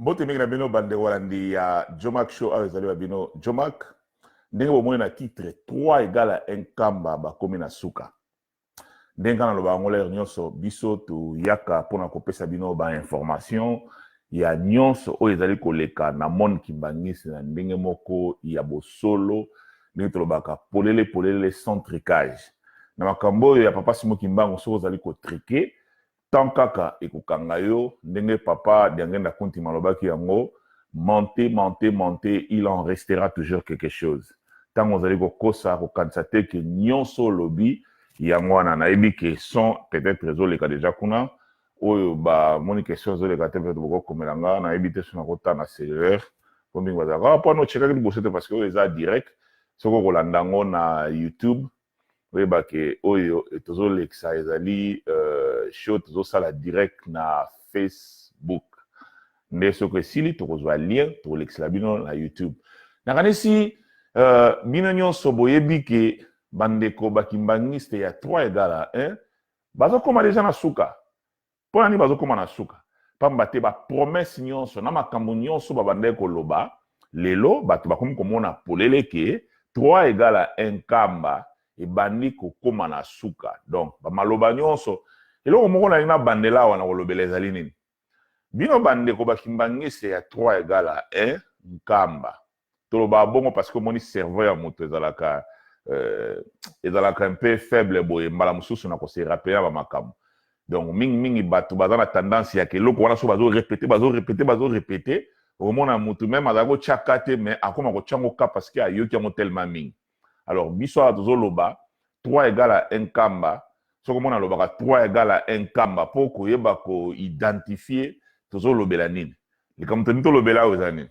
Mbote mingi na bino bandeko balandi ya Jomack Show. Awa ezali wa bino Jomack. Ndenge bomoni na titre, 3 égale à 1 Nkamba bakomi na suka. Ndenge kaka naloba yango lere nyonso, biso toyaka mpona kopesa bino bainformation ya nyonso oyo ezali koleka na monde kimbangisi na ndenge moko ya bosolo, ndenge tolobaka polele polele, sans tricage. Na makambo oyo ya papa Simo Kimbangu, soki ozali kotriquer, tant kaka ekokanga yo. Ndenge papa Diangenda Kuntima alobaki yango: "Mentez, mentez, mentez, il en restera toujours quelque chose." Ntango ozali kokosa, kokanisa te ke nyonso olobi yango wana. Nayebi ke son peut-être ezoleka déjà kuna. Oyo bamoni question ezoleka te, peut-être bokokomela nga. Nayebi te so nakotala na cellulaire, po mingi bazalaka mpona ochekaki liboso te, parce que oyo eza direct. Soki okolanda yango na YouTube, oyeba ke oyo tozolekisa ezali show tozosala direct na Facebook. Nde soki esili, tokozwa lien, tokolekisela bino na YouTube. Nakanisi bino nyonso boyebi ke bandeko bakimbangiste ya 3 égale à 1 bazokóma déjà na suka. Mpo na nini bazokóma na suka? Pamba te bapromesses nyonso na makambo nyonso babandaki koloba, lelo bato bakomi komona polele ke 3 égale à 1 Nkamba ebandi kokóma na suka. Donc bamaloba nyonso, eloko moko nalingi na bandela awa na kolobela ezali nini? Bino bandeko bakimbangisi ya 3 égale à 1 Nkamba, toloba bongo parce que omoni, cerveau ya moto ezalaka un peu faible boye. Mbala mosusu na kose rappeler na bamakambo. Donc mingimingi bato baza na tendance ya ke eloko wana so bazorépéter, bazorépéter, bazorépéter, okomona motu même azala kotya ka te, mais akóma kotya yango ka parce que ayoki yango tellement mingi. Alors biso awa tozoloba 3 égale à 1 Nkamba. Soki omona alobaka 3 égale à 1 Nkamba, mpo koyeba koidentifier tozolobela nini. Likambo toni tolobela oyo eza nini?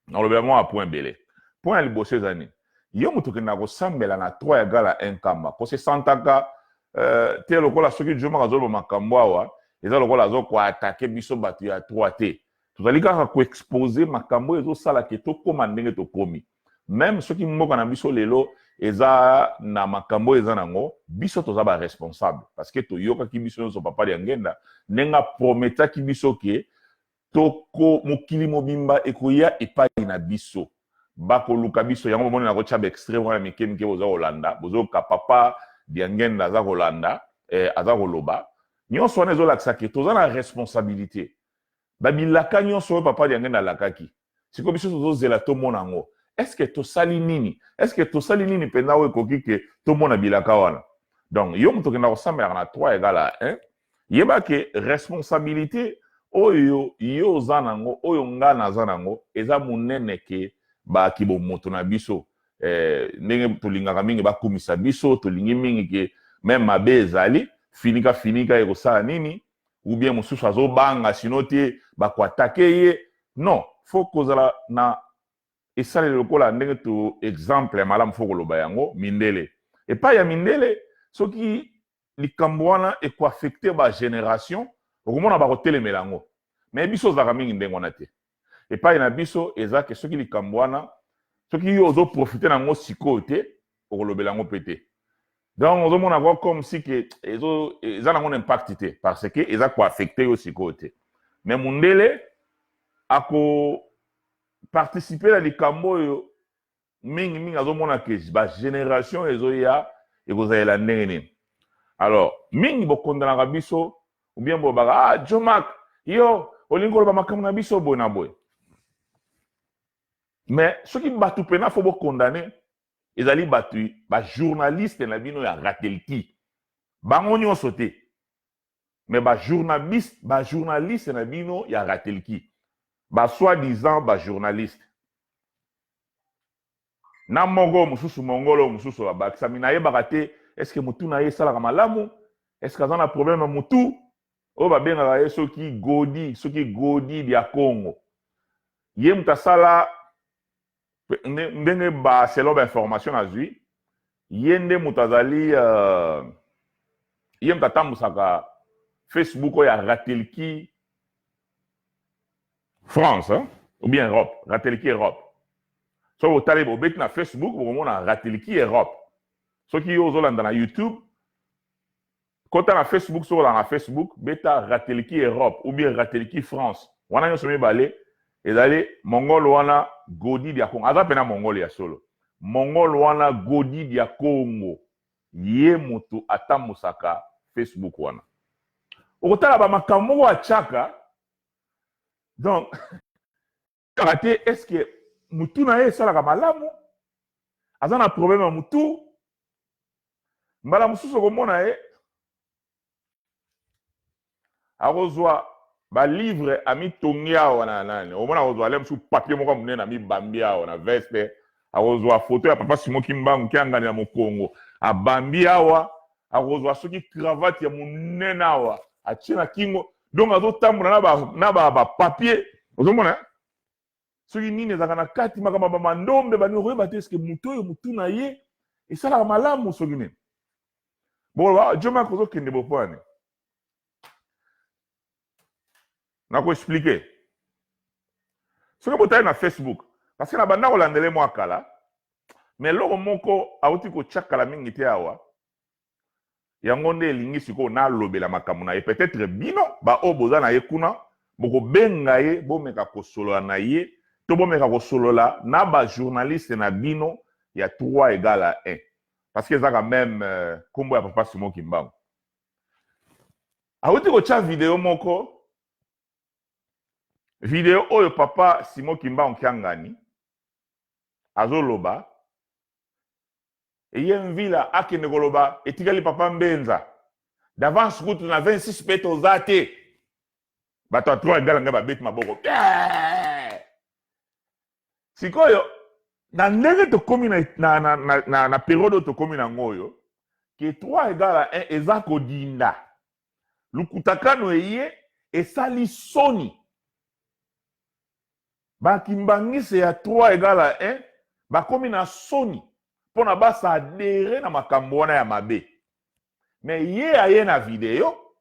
Nalobela mwa point ebele. Point ya liboso eza nini? Yo moto okendaka kosambela na 3 égale à 1 Nkamba, kosesantaka te lokola soki Jomaka azoloba makambo awa, eza lokola azokoattaquer biso bato ya 3 te. Tozali kaka koexposer makambo oyo ezosala ke tokóma ndenge tokómi. Même soki mboka na biso lelo eza na makambo oyo eza nango, biso toza baresponsable, parce que toyokaki biso nyonso papa Diangenda ndenge aprometaki biso ke toko mokili mobimba ekoya epai na biso, bakoluka biso. Yango bomoni na kotya baextrait wana mike mike, boza kolanda, bozoyoka papa Diangenda aza kolanda, aza koloba. Nyonso wana ezolakisa ke toza na responsabilité. Babilaka nyonso oyo papa Diangenda alakaki, sikoyo biso tozozela tomona yango. Est-ce tosali nini? Est-ce tosali nini mpenza oyo ekoki ke tomona bilaka wana? Donc yo moto okenda kosambelaka na 3 égale à 1, yeba ke responsabilité oyo yo oza nango, oyo nga naza nango, eza monene ke baki bomoto na biso. Ndenge tolingaka mingi bakumisa biso, tolingi mingi ke même mabe ezali, finika finika, ekosala nini? Ou bien mosusu azobanga sino te bakoattaquer ye. Non, faut kozala na esaleli lokola ndenge to exemple ya malamu. Faut koloba yango mindele, epai ya mindele, soki likambo wana ekoaffecter bagénération, okomona bakotelemela yango. Mais biso ozalaka mingi ndenge wana te. Epai na biso eza ke soki likambo wana, soki yo ozoprofiter nango sikoyo te, okolobela yango mpe te. Donc ozomona kwa comme si ke eza nango na impact te, parce que eza koaffecter yo sikoyo te. Mais mundele akoparticiper na likambo oyo mingimingi, azomona ke bagénération ezoya ekozalela ndenge nini. Alors mingi bokondanaka biso ou bien bolobaka: "Ah, Jomak, yo olingi koloba makambo na biso boye na boye." Mais soki bato mpena faut bokondane, ezali bato bajournaliste na bino ya Ratelki. Bango nyonso te, mais bajournaliste na bino ya Ratelki, basoi-disant bajournaliste na moko mosusu, mongolo mosusu abakisami, nayebaka te est-ce motu na ye esalaka malamu, est-ce aza na problème ya motu, oyo babengaka ye soki Godi, soki Godi ya Congo. Ye moto asala ndenge ba selon bainformation nazwi, ye nde moto azali ye moto atambusaka Facebook oyo ya Ratelki France, hein? Ou bien Europe, Ratelki Europe. Soki otali, bobeti na Facebook, bokomona Ratelki Europe. Soki yo ozolanda na YouTube, kota na Facebook. Soki olanda na Facebook, beta Ratelki Europe ou bien Ratelki France. Wana nyonso mibale ezali mongol wana Godi dia Kongo. Aza pena mongol ya solo. Mongol wana Godi dia Kongo. Ye mutu atambusaka Facebook wana. Okotala ba makambo moko atiaka. Donc, kaka te est-ce que mutu na ye esalaka malamu? Aza na problème ya mutu? Mbala mosusu okomona ye akozwa ba livre amitongi awa na nani, omona akozwa le mosusu papier moko monene amibambi awa na veste, akozwa photo ya papa Simon Kimbangu Kiangani na mokongo abambi awa, akozwa soki cravate ya monene awa atie na kingo, donc azotambola na ba papier, ozomona soki nini ezalaka na kati makambo ya mandombe baningi koyeba te eske moto oyo motu na ye esalaka malamu soki nini. Bokoloba Djomack ozokende bopwani, nako expliquer soki botali na Facebook parce que na banda kolandele mwa kala, mais eloko moko auti kotia kala mingi te awa, yango nde elingi sikoyo nalobela makambo na ye. Peut-être bino ba oyo boza na ye kuna bokobenga ye, bomeka kosolola na ye to bomeka kosolola na ba journaliste na bino ya 3 égale à 1, parce que eza quand même kombo ya papa Simon Kimbangu. Awuti kotia video moko, video oyo papa Simon Kimbangu Kiangani azoloba eye mvila akende koloba etikali papa Mbenza d'avance kutu na 26 pe toza te, bato ya 3 égale ngai babeti maboko. Sikoyo na ndenge tokomi na période oyo tokomi nango oyo ke 3 égale à 1 eza kodinda, lukutakano eye esali soni, bakimbangise ya 3 égale à 1 bakomi na soni mpona basadere na makambo wana ya mabe. Mais ye aye na video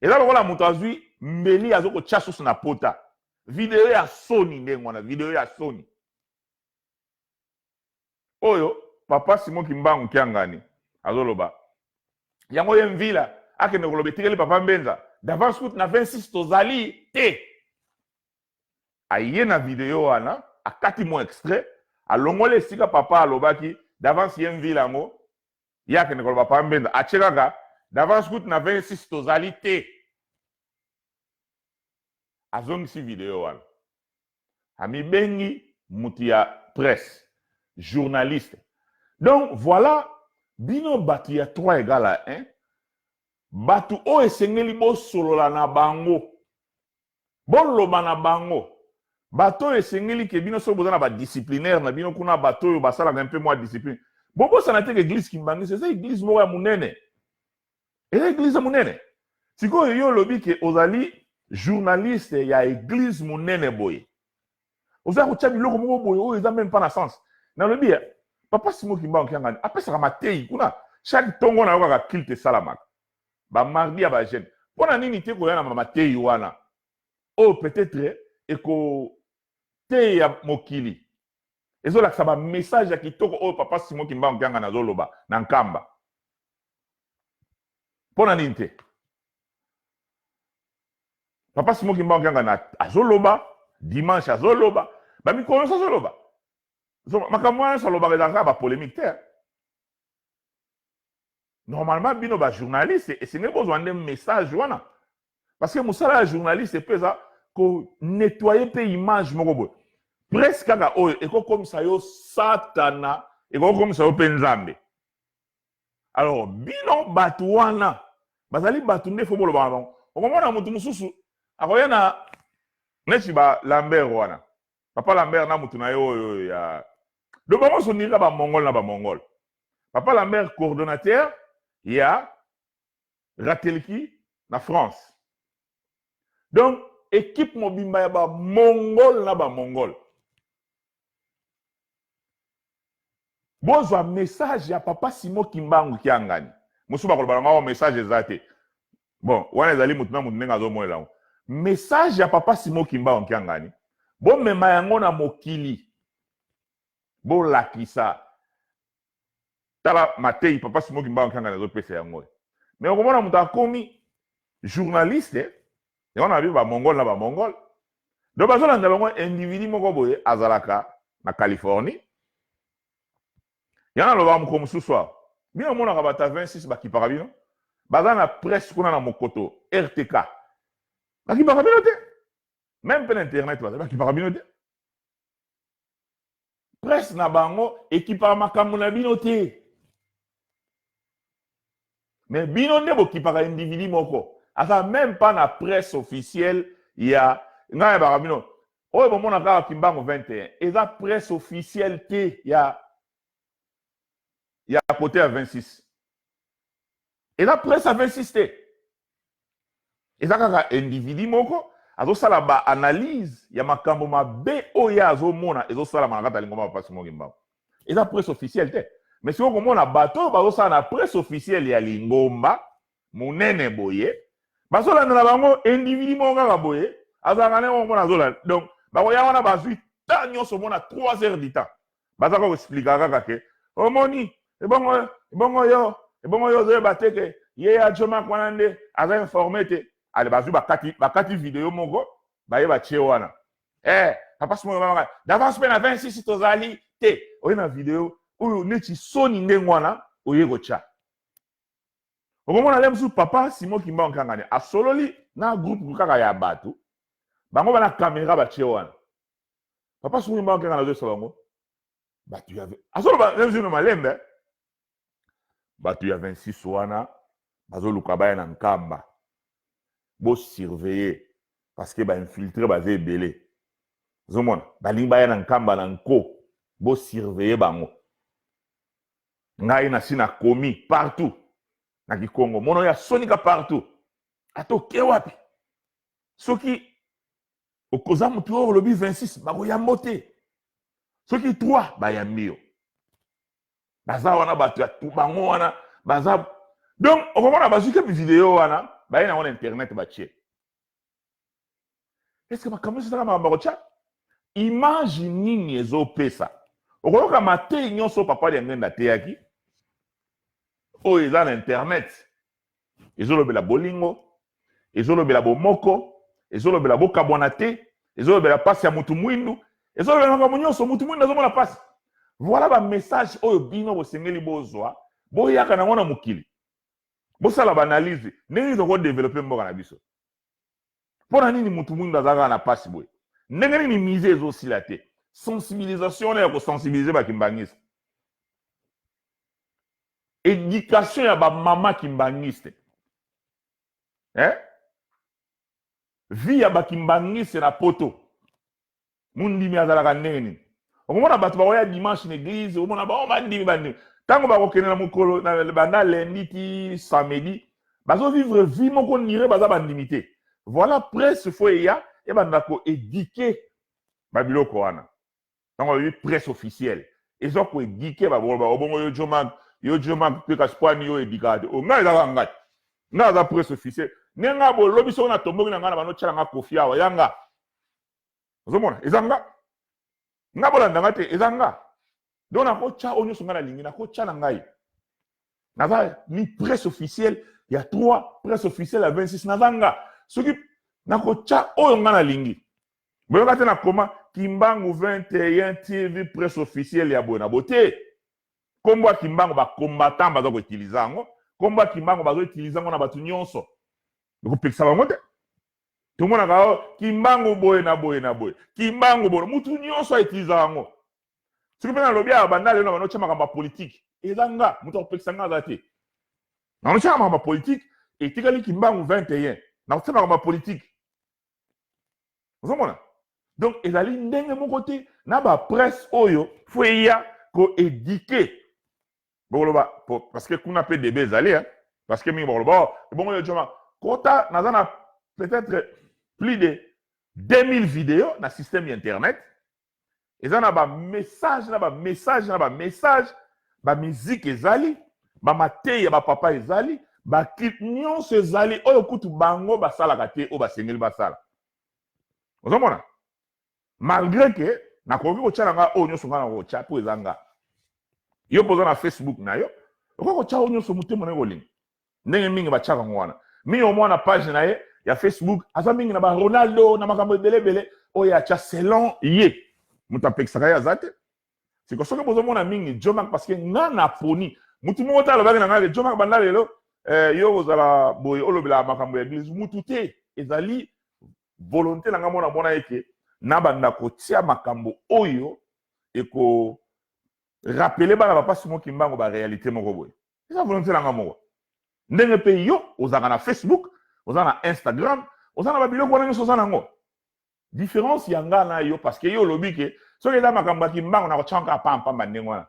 eza lokola moto azwi mbeli azokotia susu na pota, video ya soni ndenge wana, video ya soni oyo papa Simon Kimbangu Kiangani azoloba yango ye mvila akende koloba etikeli papa Mbenza d'avance kutu na 26 tozali te. Aye na video wana akati mo extrait alongoli esika papa alobaki d'avance ye mvila yango ye akende koloba papa Mbenza atie kaka d'avance kutu na 26 tozali te. Azongisi video wana amibengi mutu ya presse journaliste. Donc voilà bino batu ya 3 égale à 1, batu oyo esengeli bosolola na bango, boloba na bango, bato oyo esengeli ke bino soki boza na ba disciplinaire na bino kuna, bato oyo basalaka un peu moins discipline, bobosana te ke église Kimbanguiste eza église moko ya monene, eza église ya monene. Sikoyo yo olobi ke ozali journaliste ya église monene boye, oza kotia biloko moko boye oyo eza même pas na sens. Nalobi papa Simon Kimbangu Kiangani apesaka mateyi kuna chaque tongo na yo kaka culte esalamaka ba mardi ya ba jeune, mpona nini te koya na mateyi wana oyo peut-être ekoteya mokili, ezolakisa ba message ya kitoko oyo papa Simon Kimbangu Kiangani azoloba na Nkamba. Mpona nini te papa Simon Kimbangu Kiangani azoloba dimanche, azoloba ba mikolo nyonso, azoloba makambo wana nyonso alobaka, ezalaka ba polémique te. Normalement bino ba journaliste esengeli bozwa nde message wana, parce que mosala ya journaliste mpe eza konettoyer mpe image moko boye. Presse kaka oyo ekokomisa yo satana, ekokomisa yo mpe nzambe. Alors bino bato wana bazali bato nde fo bolobaka bango. Okomona motu mosusu akoya na neti ba Lambert wana, papa Lambert na motu na ye oyo ya do bango nyonso ndinga bamongol na bamongol. Papa Lambert coordonnateur ya Ratelki na France, donc équipe mobimba ya bamongol na bamongol. Bozwa message ya papa Simon Kimbangu Kiangani. Mosusu bakoloba nango message eza te, bon wana ezali motu na motu ndenge azomonela yango. Message ya papa Simon Kimbangu Kiangani bomema yango na mokili, bolakisa tala matei papa Simon Kimbangu Kiangani azopesa yango. Mais okomona moto akomi journaliste yango na bi bamongol na bamongol. Donc bazolanda bango individu moko boye azalaka na Californie. Yana alobaka mokolo mosusu awa, bino omonaka bato ya 26 bakipaka bino, baza na presse kuna na mokoto RTK, bakipaka bino te, même mpe na internet baza, bakipaka bino te. Presse na bango ekipaka makambo na bino te, mais bino nde bokipaka individu moko aza même pas na presse officielle ya ngai. Yebaka bino oyo bomona kaka Kimbangu 21 eza presse officielle te ya côté ya 26. Eza presse ya 26 te, eza kaka individu moko azosala baanalyse ya makambo mabe oyo azomona ezosalama na kati ya lingomba Papa Simon Kimbangu. Eza presse officielle te. Mais sikoyo komona bato oyo bazosala na presse officielle ya lingomba monene boye, bazolanda na bango individu moko kaka boye azalaka ndenge moko azolanda. Donc bakoya wana, bazwi temps nyonso, omona 3 heures du temps baza kaka koexpliquer kaka ke omoni ebongo, ebongo yo, ebongo yo ozoyeba te ke ye ya Jomak wana nde aza informé te. Ale, bazwi, bakati video moko, baye batie wana. Papa Simon mama d'avance mpe na 26 tozali te. Oye na video oyo neti soni ndenge wana oye kotya, okomona le mosusu Papa Simon Kimbangu Kiangani asololi na groupe kaka ya bato bango bana caméra batie wana. Papa Simon Kimbangu Kiangani azoyesa bango bato ya, azoloba na malembe, bato ya 26 wana bazoluka baya na Nkamba, bosurveiller parce que bainfiltrés baza ebele. Ozomona balingi baya na Nkamba na nko, bosurveiller bango. Ngai nasi nakomi partout na Kikongo, mono ya sonika partout, ata oke wapi, soki okoza motu oyo olobi 26, bakoyambo te. Soki 3 bayambi yo, baza wana bato ya bango wana baza. Donc okomona bazwi kepi video wana, baye nango na internet, batie. Est ce que makambo nyonso ezaka makambo ya kotya image nini ezopesa? Okoyoka mateyi nyonso Papa Liangenda ateyaki oyo eza na internet, ezolobela bolingo, ezolobela bomoko, ezolobela bokabwana te, ezolobela mpasi ya mutu mwindu, ezolobela makambo nyonso mutu mwindu azomona mpasi. Voilà bamessage oyo bino bosengeli bozwa, boyaka nango na mokili, bosala baanalyse ndenge nini tokodévelopper mboka na biso. Mpo na nini mutu mwindu aza kaka na mpasi boye? Ndenge nini mise ezosila te? Sensibilisation wana ya kosensibiliser bakimbangiste, éducation ya bamama kimbangiste, eh? Vie ya bakimbangiste na poto, mundimi azalaka ndenge nini? Okomona bato bakoya dimanche na église, omona bango bandimi, bandimi. Ntango bakokende na mokolo banda lundi ti samedi, bazovivre vie moko nire baza bandimi te. Voilà, presse faut eya, ebanda koéduquer babiloko wana. Ntango balobi presse officielle eza koéduquer, baboloba obongo yo Jomak, yo Jomak mpe kasi poani yo éduquaka te. Ngai ezaka ngai, ngai aza presse officielle. Ndenge ngai bolobi, soki natomboki na ngai na bano, tyala nga kofi awa ya nga, ozomona eza nga, nga bolanda nga te, eza nga. Donc nakotya oyo nyonso ngai nalingi, nakotya na ngai. Naza ni presse officielle ya 3, presse officielle ya 26, naza nga. Soki nakotya oyo ngai nalingi, boyoka te nakoma Kimbangu 21 TV presse officielle ya boye na bo te. Nkombo ya Kimbangu, bacombattant baza koutiliser yango. Nkombo ya Kimbangu bazoutiliser yango na bato nyonso, ekopekisa bango te. Tomonaka o Kimbangu boye na boye na boye, Kimbangu boye, mutu nyonso autilisaka yango. Soki mpe nalobi awa, banda lelo na bando otya makambo ya politike, eza nga moto akopekisa nga aza te. Nakotyaka makambo ya politike, etikali Kimbangu 21, nakotia makambo ya politike. Ozomona, donc ezali ndenge moko te na bapresse oyo faut eya koéduquer. Bokoloba parce que kuna mpe débat ezali, parce que mingi bakoloba: oh, ebongo yo Joma kota. Naza na peut-être plus de 2000 vidéos na système ya internet, eza na bamessage na bamessage na bamessage, bamusique ezali, bamateyi ya bapapa ezali, baclip nyonso ezali, oyo kutu bango basalaka te, oyo basengeli basala. Ozomona, malgré ke nakoki kotya na nga oyo nyonso nga na kotya, mpo eza nga. Yo mpo oza na Facebook na yo, okoki kotya oyo nyonso motema na yo kolinga. Ndenge mingi batyaka yango wana, mingi omona page na ye. ya Facebook, aza mingi na ba Ronaldo na makambo ebele ebele oyo atya selon ye. Moto apekisaka ye aza te. Siko soki bozomona mingi Djomack, parce que nga naponi mutu moko te alobaki na ngai ke Djomack banda lelo yo kozala boye olobelaka makambo ya église, mutu te. Ezali volonté na ngai mona mona eke nabanda kotia makambo oyo eko rappeler bana Papa Simon Kimbangu ba réalité moko boye. Eza volonté na ngai moko. Ndenge mpe yo ozalaka na Facebook, oza na Instagram, oza na babiloko wana nyonso, oza nango. Différence ya nga na yo, parce que yo olobi ke soki eza makambo ya Kimbangu, nakotya kaka pampamba ndenge wana.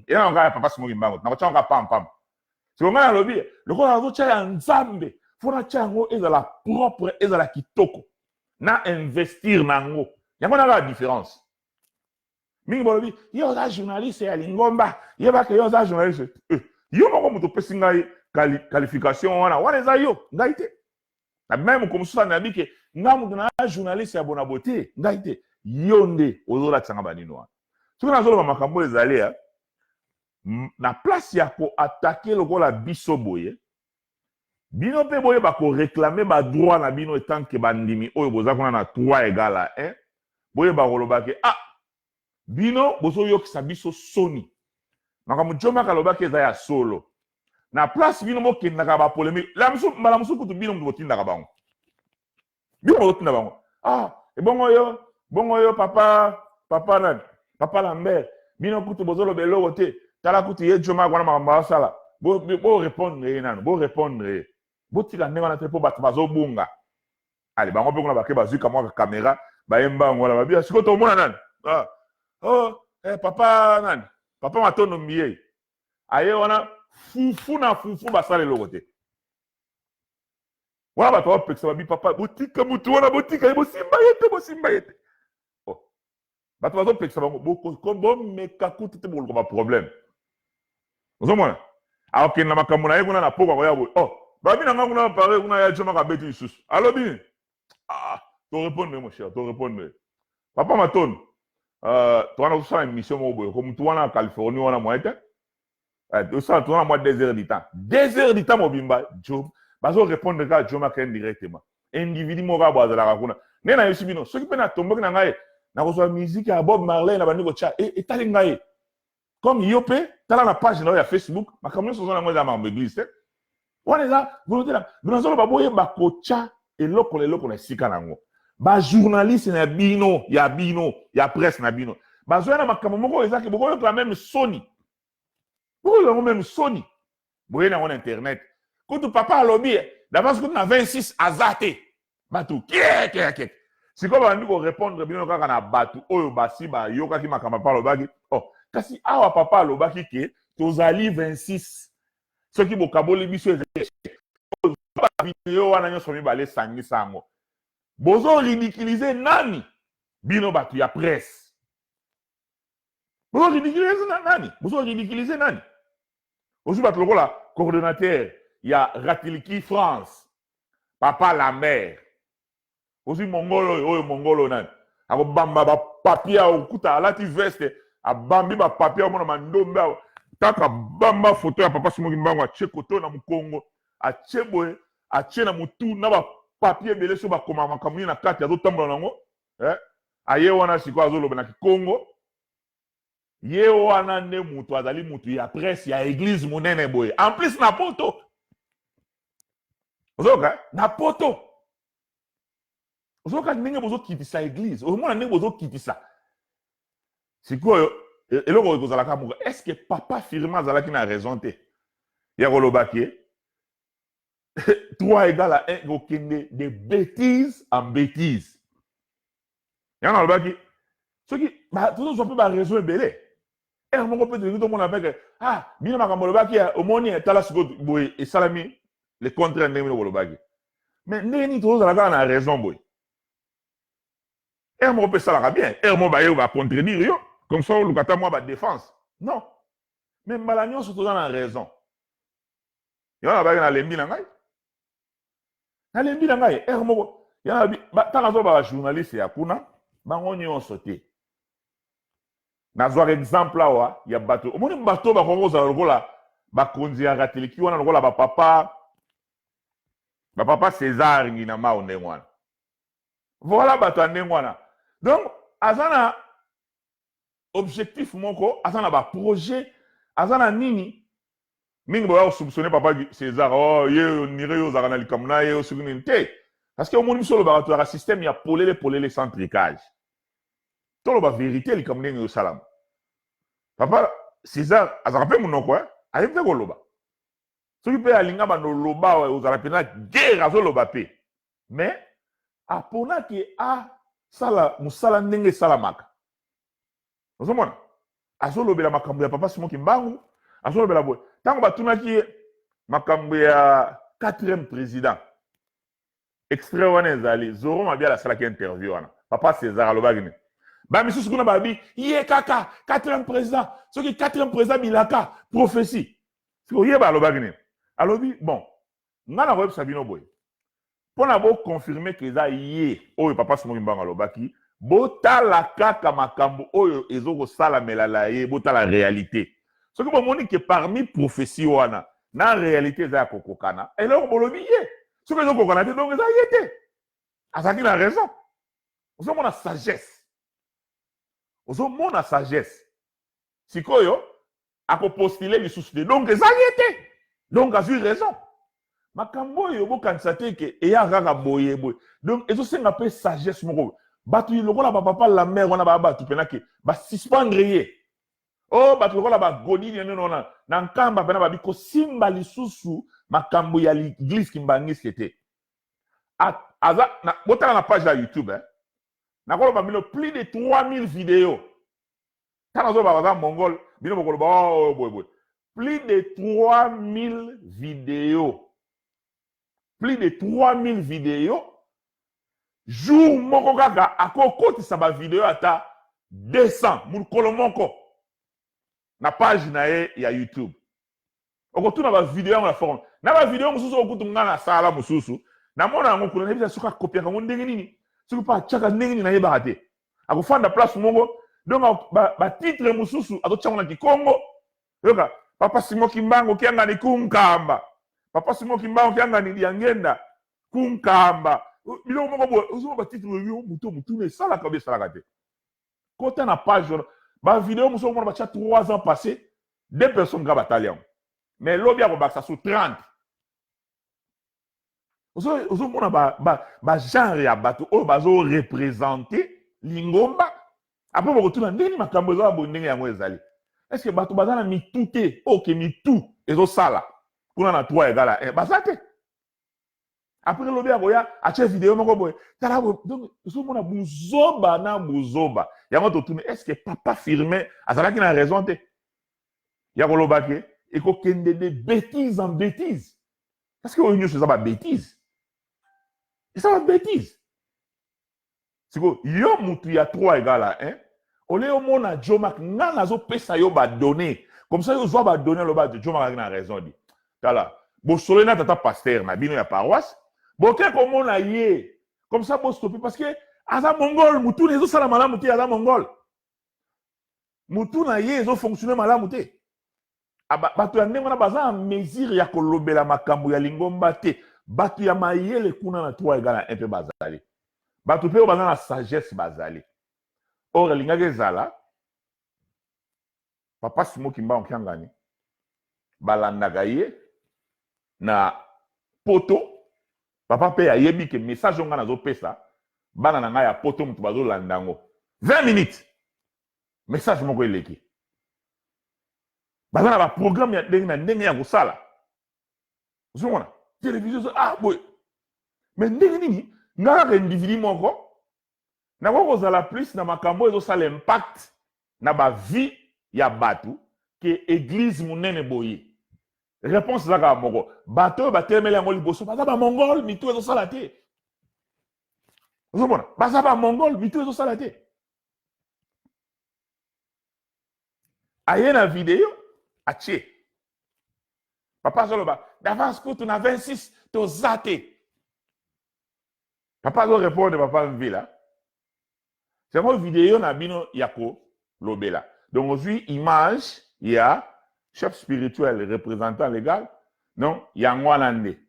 Eza na kaka ya Papa Simon Kimbangu, nakotya kaka pampamba. Siko ngai nalobi, lokola nazotya ya Nzambe, fo natya yango ezala propre, ezala kitoko, na investir na yango. Yango na kaka différence. Mingi balobi yo oza journaliste ya lingomba, yebaka yo oza journaliste. Yo moko moto opesi ngai qualification wana. Wana eza yo, ngai te. Na même moko mosusu nayebi ke nga moto na journaliste ya bona bote, ngai te. Yo nde ozolatisa nga banino wana. Soki nazoloba makambo ezali ya na place ya koattaquer lokola biso boye, bino mpe boyeba koréclamer badroit na bino etanke bandimi oyo boza kuna na 3 égale à 1. Boyeba koloba ke ah, bino bozoyokisa biso soni. Makambo Djomack alobaki eza ya solo. Na place bino bokendaka bapolémique la mosusu, mbala mosusu kutu bino moto botindaka bango, bino bozotinda bango. Ah, ebongo yo, bongo yo, papa nani, papa Lambert, bino kutu bozoloba eloko te. Tala kutu ye Djomack wana, makambo asala, borépondre ye nano, borépondre ye. Botika ndenge wana te, mpo bato bazobunga. Ale bango mpe kuna bake bazwi kamwa caméra, bayemba yango wana, babia sikoyo tomona nani. Ah, oh, papa nani, papa Matondo Mbiye aye wana, fufu na fufu, basala eloko te wana. Bato bapekisa, babi papa botika mutu wana, botika ye, bosimba ye te, bosimba ye te. Oh. Bato bazopekisa bango, bomeka kutu te, bokoluka baproblème. Ozomona akokende na makambo na ye kuna na poko, akoya boye. Oh, babi na nga kuna pare kuna ya Djomack abeti lisusu, alobi ah, torépondre mon cher, torépondre papa Matondo. Towana tosala émission moko boye ko mutu wana na Californie wana moyen te. Tosala, tozana mwa 2 heures du temps, 2 heures du temps mobimba jo bazorépondre kaka Djomack indirectement, individu moko kaka bo azalaka kuna. Nde nayebisi bino, soki mpe natomboki na ngai, nakozwa musique ya Bob Marley na bandi kotya etali ngai. Comme yo mpe tala na page na yo ya Facebook, makambo nyonso oza nango eza makambo église te. Wana eza volonté na bino. Nazoloba boyeba kotya eloko na eloko na esika na yango. Bajournaliste na bino, ya bino ya presse na bino, bazoya na makambo moko oyo ezaki bokoyoka même soni, bokoyoka yango même soni. Boye nango na internet kutu papa alobi d'avance kutu na 26 aza te. Bato kiekieke sikoyo babandi korépondre bino kaka na bato oyo basi bayokaki makambo papa alobaki. Oh, kasi awa papa alobaki ke tozali 26, soki bokaboli biso ezali bavideo wana nyonso mibale, esangisa yango. Bozoridiculiser nani? Bino bato ya presse bozoridiculiser nani? Bozoridiculiser nani? Ozwi bato lokola coordonnateur ya Ratiliki France, papa Lambert, ozwi mongolo oyo, oyo mongolo nani, akobamba bapapier, akokuta alati veste, abambi bapapier, omona mandombe awa kaka, bamba foto ya Papa Simon Kimbangu, atie koto na mokongo, atie boye, atie na motu na bapapier ebele, so bakoma makambo nini na kati, azotambola nango. Aye wana sikoyo azoloba na kikongo. Ye wana nde moto azali motu ya presse ya église monene boye, en plus na poto. Ozoyoka na poto, ozoyoka ndenge bozokitisa église, ozomona ndenge bozokitisa. Sikoyo eloko oyo ekozalaka moko, est ce que papa Firma azalaki na raison te ya koloba ke 3 égale à 1 kokende de bêtise en bêtise? Yango nalobaki, soki tozozwa mpe baraison ebele, heure moko mpe tolingi tomona mpe ke ah, bino makambo olobaki, omoni, tala sikoyo boye esalami le contraire ndenge bino bolobaki. Mais ndenge nini tozozala kaka na raison boye? Heure moko mpe esalaka bien, heure moko baye bacontredire yo, comme ça oluka ata mwa badéfense. Non, mais mbala nyonso toza na raison. Yango nabaki, nalembi na ngai, nalembi na ngai. Heure moko yana ntango azoba bajournaliste ya kuna, bango nyonso te. Nazwaka exemple awa ya bato, omoni bato bakoki kozala lokola bakonzi ya Rateliki wana, lokola bapapa. Ba papa César Ngina Mao ndenge wana. Voilà bato ya ndenge wana. Donc aza na objectif moko, aza na ba projet, aza na nini mingi. Boya kosoupçonne papa César, oh ye onire yo ozalaka na likambo na ye soki nini te, parce que omoni biso olobaka, tozalaka système ya polele polele, sans tricage. Toloba vérité, likambo ndenge ezosalama. Papa César azalaka mpe monoko, ayebi mpe koloba. Soki mpe alinga bando oloba, ozala mpenza guerre, azoloba mpe, mais aponaki asala mosala ndenge esalamaka. Ozomona azolobela makambo ya papa Simon Kimbangu, azolobela boye. Ntango batunaki ye makambo ya quatrième président, extrait wana ezali Zoro Mabiala asalaki interview wana. Papa César alobaki nini? Bamisusu kuna babi ye kaka quatrième président, soki quatrième président bilaka prophétie. Soki oyeba alobaki nini, alobi: bon, ngai nakoyebisa bino boye, mpo na boconfirme ke eza ye oyo papa Simon Kimbangu alobaki, botala kaka makambo oyo ezokosalamela na ye, botala réalité. Soki bomoni ke parmi prophétie wana na réalité eza ya kokokana, eloko bolobi ye. Soki ezokokana te, donc eza ye te. Azalaki na raison. Ozomona sagesse, ozomona sagesse. Sikoyo akopostule lisusu te, donc eza ye te, donc azwi raison. Makambo oyo bokanisa te ke eya kaka boye boye. Donc ezosenga mpe sagesse moko. Bato lokola bapapa Lamer wana, baya bato mpena ke basuspendre ye. O bato lokola bagodini nini wana na Nkamba mpena babi kosimba lisusu makambo ya l'église kimbanguiste te. Aza botala na page ya YouTube, eh? Nakoloba bino plus de 3000 vidéos. Ntango nazoloba baza mongol, bino bokoloba oyo boye boye. Plus de 3000 vidéos, plus de 3000 vidéos. Jour moko kaka akokotisa bavideo ata 200 mokolo moko na page na ye ya YouTube. Okotuna bavideo yango na forme na bavideo mosusu okutu nga na sala mosusu, namona yango kuna. Nayebisa soki akopiaka yango ndenge nini, soki mpe atiaka ndenge nini, nayebaka te. Akofanda place moko, donc batitre mosusu azotiango na kikongo. Yoka: papa Simon Kimbangu kiangani kunkamba, papa Simon Kimbangu kiangani diangenda kunkamba. Biloko moko boye, ozoma batitre oyo moto motuna esalaka obi esalaka te. Kota na page wana, bavideo mosusu omona batia 3 ans passé, deux personnes kaka batali yango, mais lobi akobakisa su 30. Ozomona bagenre ya bato oyo bazoreprésente lingomba. Après bokotuna ndenge makambo eza boye, ndenge yango ezali. Est ce que bato baza na mitu te? Oyo ke mitu ezosala kuna na 3 égale 1, baza te. Après lobi akoya atie video moko boye, tala boye. Donc ozomona buzoba na buzoba yango. Totuni: est ce que papa Firmin azalaki na raison te ya koloba ke ekokende de bêtise en bêtise? Parce que oyo nyonso eza babêtise, eza babêtise. Sikoyo yo mutu ya 3 égale à 1, ole omona Jomak, nga nazopesa yo badonnées comme ça, yo ozwa badonnées, oloba Jomak azalaki na raison. Di tala bosololi na tata pasteur na bino ya paroisse, boke komona ye comme ça, bostope, parce que aza mongol, mutu na ezosala malamu te. Aza mongol, mutu na ye ezofonctionne malamu te. Bato ya ndenge wana baza na mesure ya kolobela makambo ya lingomba te. Bato ya mayele kuna na 3 égale na 1 mpe bazali, bato mpe oyo baza na sagesse bazali. Or elingaki ezala papa Simon Kimbangu Kiangani, balandaka ye na poto. Papa mpe ayebi ke message oyo ngai nazopesa bana na ngai ya poto, moto bazolanda yango 20 minutes, message moko eleki. Baza na baprogramme ya ndenge na ndenge ya kosala. Ozomona télévision, ah boye, mais ndenge nini nga kaka individu moko nakoki kozala plus na makambo oyo ezosala impact na bavie ya bato ke église monene boye? Réponse eza kaka moko: bato oyo batelemeli yango liboso baza bamongol, mitu ezosala te. Ozomona baza bamongol, mitu ezosala te. Aye na video atie papa azoloba d'avance kutu na 26 toza te. Papa azorépondre papa Mvila yango video na bino ya kolobela. Donc ozwi image ya chef spirituel, représentant légal, donc yango wana nde.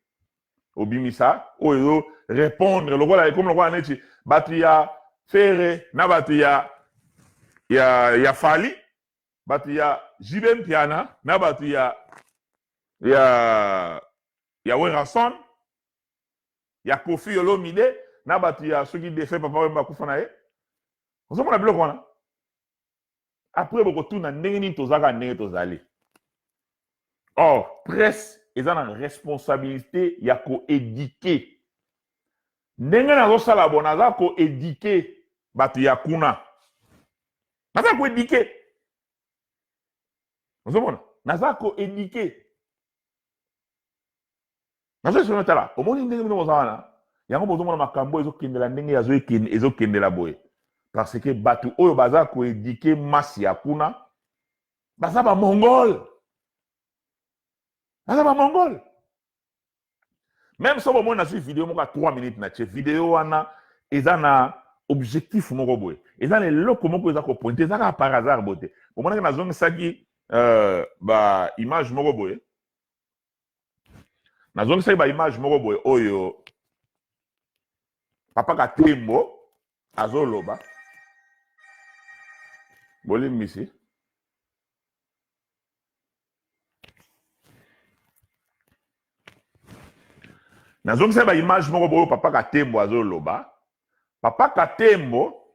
Obimisa oyo ezo répondre lokola ekomi lokola neti bato ya Ferre na bato ya ya ya Fally, bato ya JB Mpiana na bato ya ya ya Werrason, ya Koffi Olomide na bato ya soki defe papa Wemba akufa na ye. Ozomona biloko wana. Après bokotuna ndenge nini tozalaka ndenge tozali. Or presse eza na responsabilité ya koéduquer. Ndenge nazosala bo, naza koéduquer bato ya kuna, naza koéduquer. Ozomona, naza koéduquer, nazo tala. Omoni ndenge bino boza wana, yango bozomona makambo ezokendela ndenge ezokendela boye, parce que bato oyo baza koéduquer masse ya kuna baza bamongole, baza bamongole. Même so bomoni nazwi video moko ya 3 minutes, na tie video wana, eza na objectif moko boye, eza na eloko moko eza kopointer, eza kaka par hasard boye te. Bomonaki nazongisaki baimage moko boye, nazongisaki baimage moko boye oyo papa Katembo azoloba. Bolimbisi, nazongisaki baimage moko boye oyo papa Katembo azoloba. Papa Katembo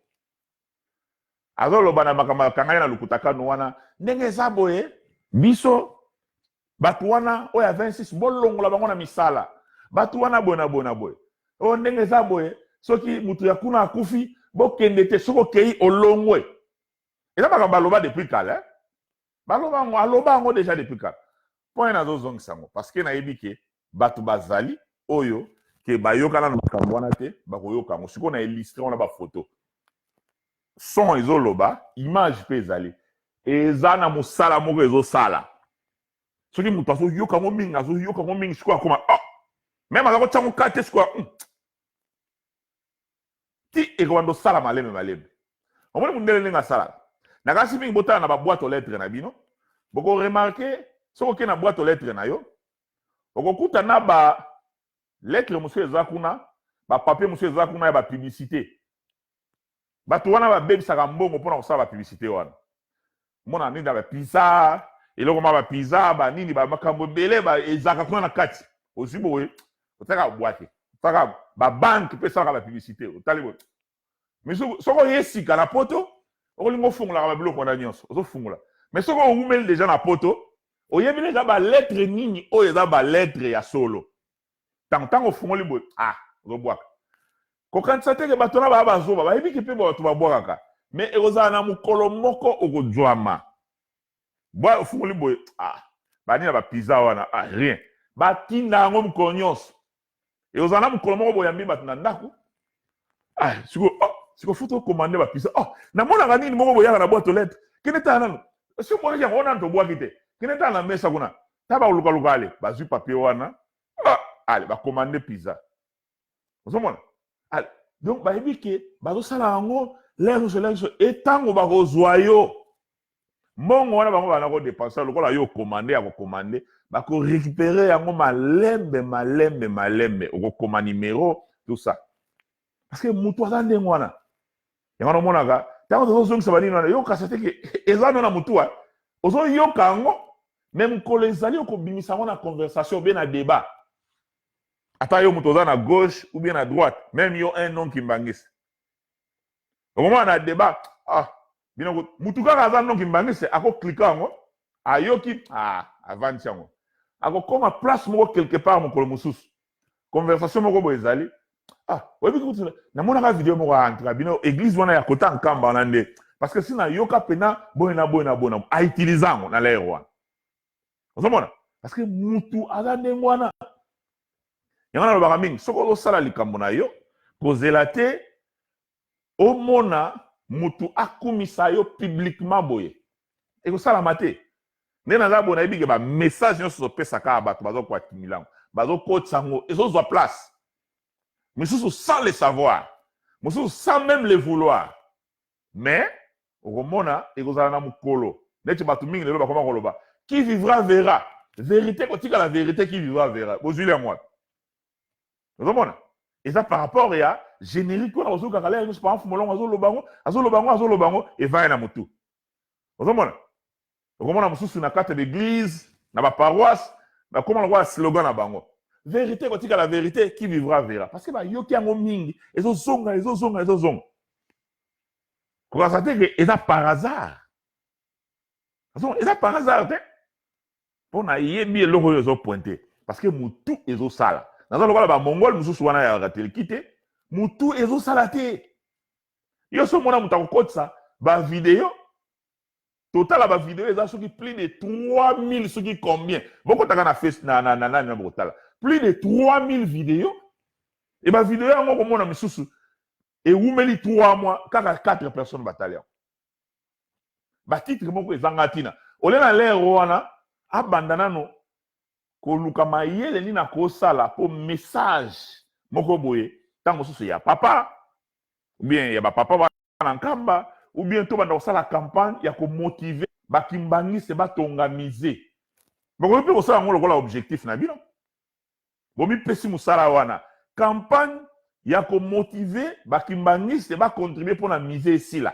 azoloba na makambo akangaki na lokuta kano wana, ndenge eza boye, biso bato wana oyo ya 26, bolongola bango na misala. Bato wana boye na boye na boye, oyo ndenge eza boye, soki moto ya kuna akufi, bokende te, soki okei, olongwe. Eza makambo aloba depuis kala, eh? Baloba yango, aloba yango déjà depuis kala. Mpo ye nazozongisa yango parce que nayebi ke bato bazali oyo ke bayokana na makambo wana te, bakoyoka yango sikoyo. Na illustrer wana, bafoto, son ezoloba, image mpe ezali, eza na mosala moko ezosala. Soki moto azoyoka yango mingi, azoyoka yango mingi, sikoyo akoma, oh, même aza kotia yango ka te, sikoyo ti ekobanda osala malembe malembe. Omoni mondele ndenge asalaka. Nakasi mingi, botala na baboîte aux lettres na bino, bokoremarquer, soki okei na boîte aux lettres na yo, okokuta na ba lettre mosusu eza kuna, bapapier mosusu eza kuna ya bapublicité. Bato wana babebisaka mbongo mpona kosala bapublicité wana. Mona nini na bapizza, eloko ma bapizza, banini, bamakambo ebele ezalaka kuna na kati. Ozwi boye, otiaka bwake, otaka babanke mpe esalaka bapublicité. Otali boye, mais soki oye sika na Poto, okolinga ofungolaka babiloko wana nyonso, ozofungola. Mais soki owumeli déjà na Poto, oyebi déjà balettre nini oyo eza balettre ya solo. Ntango ntango ofungoli boye, ah, ozobwaka. Kokanisa teke bato na baya bazoba, bayebiki mpe bato babwakaka. Mais ekozala na mokolo moko okozwama bwa, ofungoli boye, ah, banini na bapizza wana, ah, rien. Batinda yango mokolo nyonso. Ekozala na mokolo moko boyambi bato na ndako, ah, sikoyo, oh, sikoyo faut tocommander bapizza. Oh, namonaka nini moko boyaka na boîte aux lettres, kende tala nanu si obwakaki yango wana. Tobwaki te, kende tala na mesa kuna, ta balukaluka. Ale, bazwi papier wana, ah, ale, bacommander pizza. Ozomona, ale, donc bayebi ke bazosala yango l'heure nyonso, l'heure nyonso. Etango bakozwa yo mbongo wana, bango bana kodépenser lokola yo okomande ya kocommander, bakorécupérer yango malembe malembe malembe. Okokoma numéro, tout ça, parce que moto aza ndenge wana. Yango wana omonaka ntango tozozongisa banini wana, yokasa te ke eza no na motu, ozoyoka yango. Mais mokolo ezali okobimisa yango na conversation ou bien na débat, ata yo moto oza na gauche ou bien na droite, même yo un non kimbangisi, okomona na débat, ah, bino mutu kaka aza non kimbangisi, akocliquer yango, ayoki, ah, avandisi yango, akokoma place moko quelque part. Mokolo mosusu conversation moko boye ezali, ah, oyebi kutu namonaka video moko entre bino, église wana ya kota Nkamba wana nde, parce que si nayoka mpena boye na boye na boye na autiliser yango na l'heure wana. Ozomona, parce que mutu aza ndenge wana. Yango nalobaka mingi, soki ozosala likambo na yo, kozela te omona mutu akumisa yo publiquement boye, ekosalama te. Nde naza boye, nayebi ke bamessage nyonso topesaka ya bato, bazokoaccumuler yango, bazokotisa yango, ezozwa place misusu sans le savoir, mosusu sans même le vouloir. Mais okomona ekozala na mokolo neti bato mingi lelo bakoma koloba: "Qui vivra verra." Vérité kotikala vérité, qui vivra verra. Bozwili yango wapi? Ozomona, eza par rapport ya générique wana ozokaka lere nyonso. Papa Mfumolongo azoloba yango, azoloba yango, azoloba yango, evaya na motu. Ozomona, okomona mosusu na kati ya baeglise, na baparoisse, bakóma lokola slogan na bango: "Vérité kotikala vérité, qui vivra verra." Parce que bayoki yango mingi, ezozonga, ezozonga, ezozonga. Kokanisa te ke eza par hasard, eza par hasard te, mpo nayebi eloko oyo ezopointe, parce que motu ezosala. Naza lokola bamongole mosusu wana ya kateliki te, motu ezosala te. Yo so omona moto akokotisa bavideo, totala bavideo eza soki plus de 3000, soki combien. Bokotaka na face na nani na bokotala plus de 3000 video. E bavideo yango, komona misusu ewumeli 3 mois, kaka 4 personnes batali yango. Batitre moko ezanga ntina. Ole na lere wana, abanda nano koluka mayele nini akosala mpo message moko boye, ntango mosusu ya papa ou bien ya bapapa bana Nkamba, ou bien tobanda kosala campagne ya komotiver bakimbangiste batonga musée. Bokoki mpe kosala yango lokola objectif na bino. Bomipesi mosala wana, campagne ya komotiver bakimbangiste bacontribuer mpona musée esila.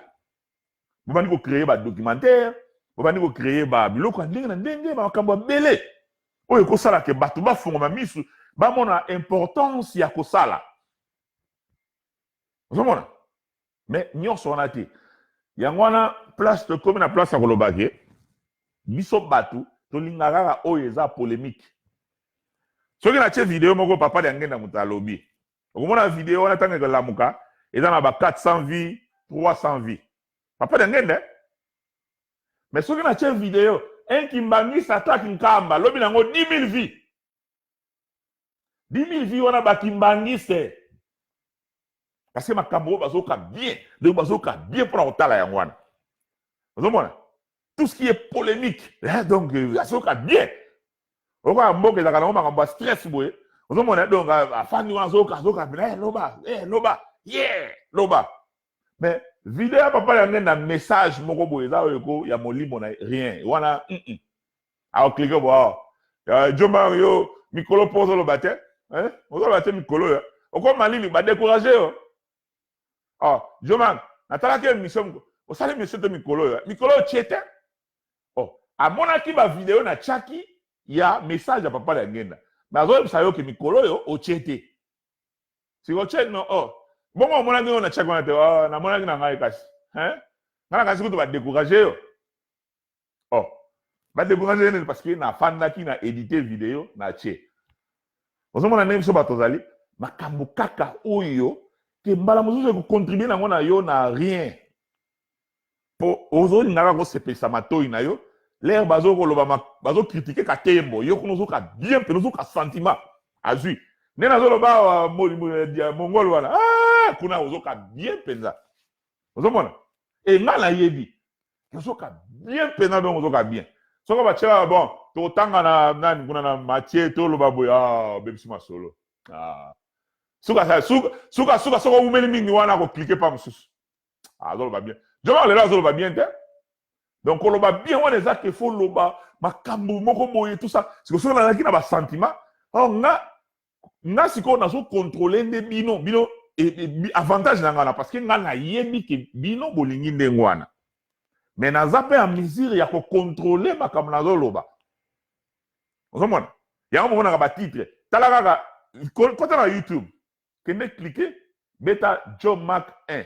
Bobandi kocréer badocumentaire, bobandi kocréer babiloko ya ndenge na ndenge, bamakambo ebele oyo ekosala ke bato bafungoma misu, bamona importance ya kosala. Ozomona, mais nyonso wana te. Yango wana place tokomi na place ya koloba ke biso bato tolingaka kaka oyo eza polémique. Soki natie video moko, papa Liangenda moto alobi, okomona video wana, ntango ekolamuka, eza na ba 400 vues, 300 vues, papa Liangenda. Mais soki natie video "Un kimbangiste attaque Nkamba", lobi nango 10 000 vues. 10 000 vues wana, bakimbangiste, parce que makambo oyo bazoka bien, donc bazoka bien mpona kotala yango wana. Ozomona, tout ce qui est polémique, hein, donc azoka bien. Okoka mboka ezalaka nango makambo ya stress boye. Ozomona, donc afandi wana, azoka, azoka pena: "Loba, loba, yeah, loba." Mais video ya papa yango na message moko boye eza oyo eko ya molimo na rien wana, akocliquer bo awa: "Jomba, yo mikolo mpo ozoloba te, ozoloba te mikolo oyo, okoma nini, badécourage yo." Oh, Joma, natalaki émission, osali émission te mikolo oyo, mikolo oyo tie te. Oh, amonaki bavideo natiaki ya message ya papa ya ngenda, mais azoyebisa yo ke mikolo oyo otie te. Siko tie no. Oh, bongo omonaki oyo natiaki wana te? Oh, namonaki na ngai, kasi ngai na kasi kutu badécourage yo. Oh, badécourage nini? Parce que nafandaki na édite video, natie. Ozomona ndenge biso bato ozali makambo kaka oyo ke mbala mosusu ekocontribuer nango na yo na rien, mpo ozolingaka kosepelisa matoi na yo. Lere bazokoloba, bazocritiquer katembo, yo kuna ozoka bien mpena, ozoka sentiment azwi nde nazoloba awa mongolo wana. Ah, kuna ozoka bien mpenza. Ozomona, e nga nayebi ozoka bien mpenza. Donc ozoka bien soko batiela bon, totanga na nani kuna na Matie, toloba boye: "Ah, obebisi masolo." Ah. Suka suka suka, soko owumeli mingi wana, akocliquer pa mosusu: "Azoloba bien joma lelo, azoloba bien te." Donc koloba bien wana eza ke faut loba makambo moko boye, tout ça. Siko soki nazalaki na basentiment, or nga sikoyo nazocontrôler nde bino. Bino avantage na nga na, parce que nga nayebi ke bino bolingi ndenge wana, mais naza mpe ya mesure ya kocontrôler makambo nazoloba. Ozomona yango, momonaka batitre. Tala kaka, kota na YouTube, kende clique, beta John Mark 1.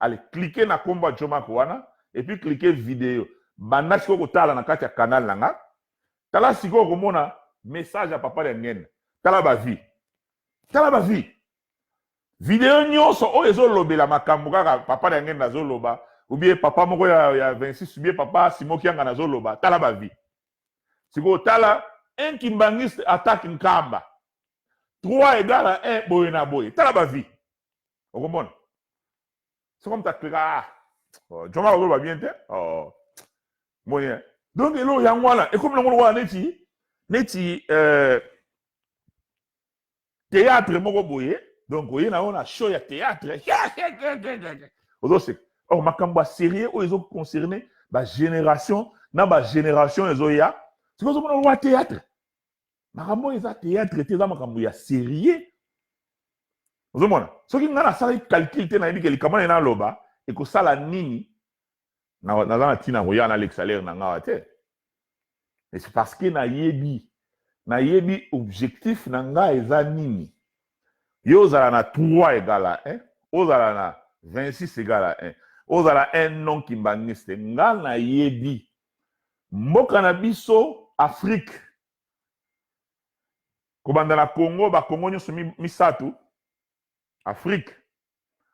Allez, clique na nkombo ya John Mark wana et puis clique video. Banda sikoyo kotala na kati ya canal na nga. Tala sikoyo, komona message ya papa ya ngene. Tala bavues, tala bavues. Video nyonso oyo ezolobela makambo kaka papa ya ngene nazoloba, ou bien papa moko ya 26, ou bien papa Simo Kianga nazoloba, tala bavues. Sikoyo tala "Un kimbangiste attaque Nkamba, 3 égale à 1", boye na boye, tala bavues. Okomona soko moto acliquer: "Ah, oh, Joma ozoloba bien te." Oh. Moni, donc eloko yango wana ekomi nango lokola neti théâtre moko boye. Donc oye na yo na show ya théâtre, ozoseka. Or makambo ya sérieux oyo ezoconcerne bagénération na bagénération ezoya, sikoyo ozomona lokola théâtre. Makambo oyo eza théâtre te, eza makambo ya sérieux. Ozomona, soki ngai nasalaki calcul te, nayebi ke likambo na ye naloba ekosala nini, naza na ntina koya nalekisa lere na ngai te. Et c'est parce que nayebi objectif na ngai eza nini. Yo ozala na 3 égale à 1, ozala na 26 égale à 1, ozala un non kimbanguiste, nga nayebi mboka na biso Afrique, kobanda na Congo, bakongo nyonso misato, Afrique.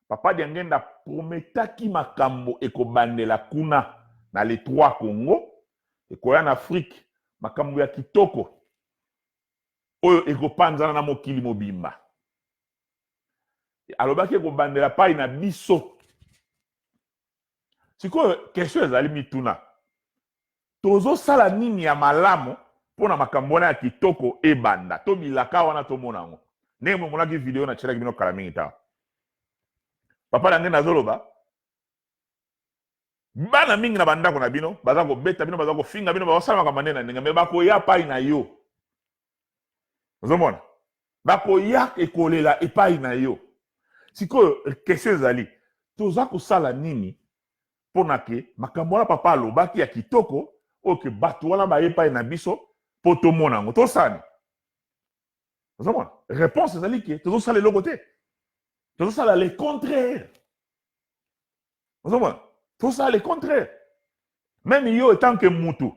Papa Diangenda prometaki makambo ekobandela kuna na les trois Congo, ekoya na Afrique, makambo ya kitoko oyo ekopanzana na mokili mobimba. Alobaki ekobandela pai na biso. Sikoyo question ezali mituna: tozosala nini ya malamu mpona makambo wana ya kitoko ebanda to bilaka wana tomona yango? Ndenge momonaki video natielaki bino kala mingi tawa, papa na ngai nazoloba, bana mingi na bandako na bino baza kobeta bino, baza kofinga bino, bazosala makambo ndenge na ndenge, me bakoya pai na yo. Ozomona, bakoya ekolela epai na yo. Sikoyo question ezali: toza kosala nini mpona ke makambo wana papa alobaki ya kitoko, oyo ke bato wana baye epai na biso mpo tomona yango, tosala nini? Ozomona, réponse ezali ke tozosala eloko te, tozosala le contraire. Ozomona, tozosala le contraire. Même yo, en tant que mutu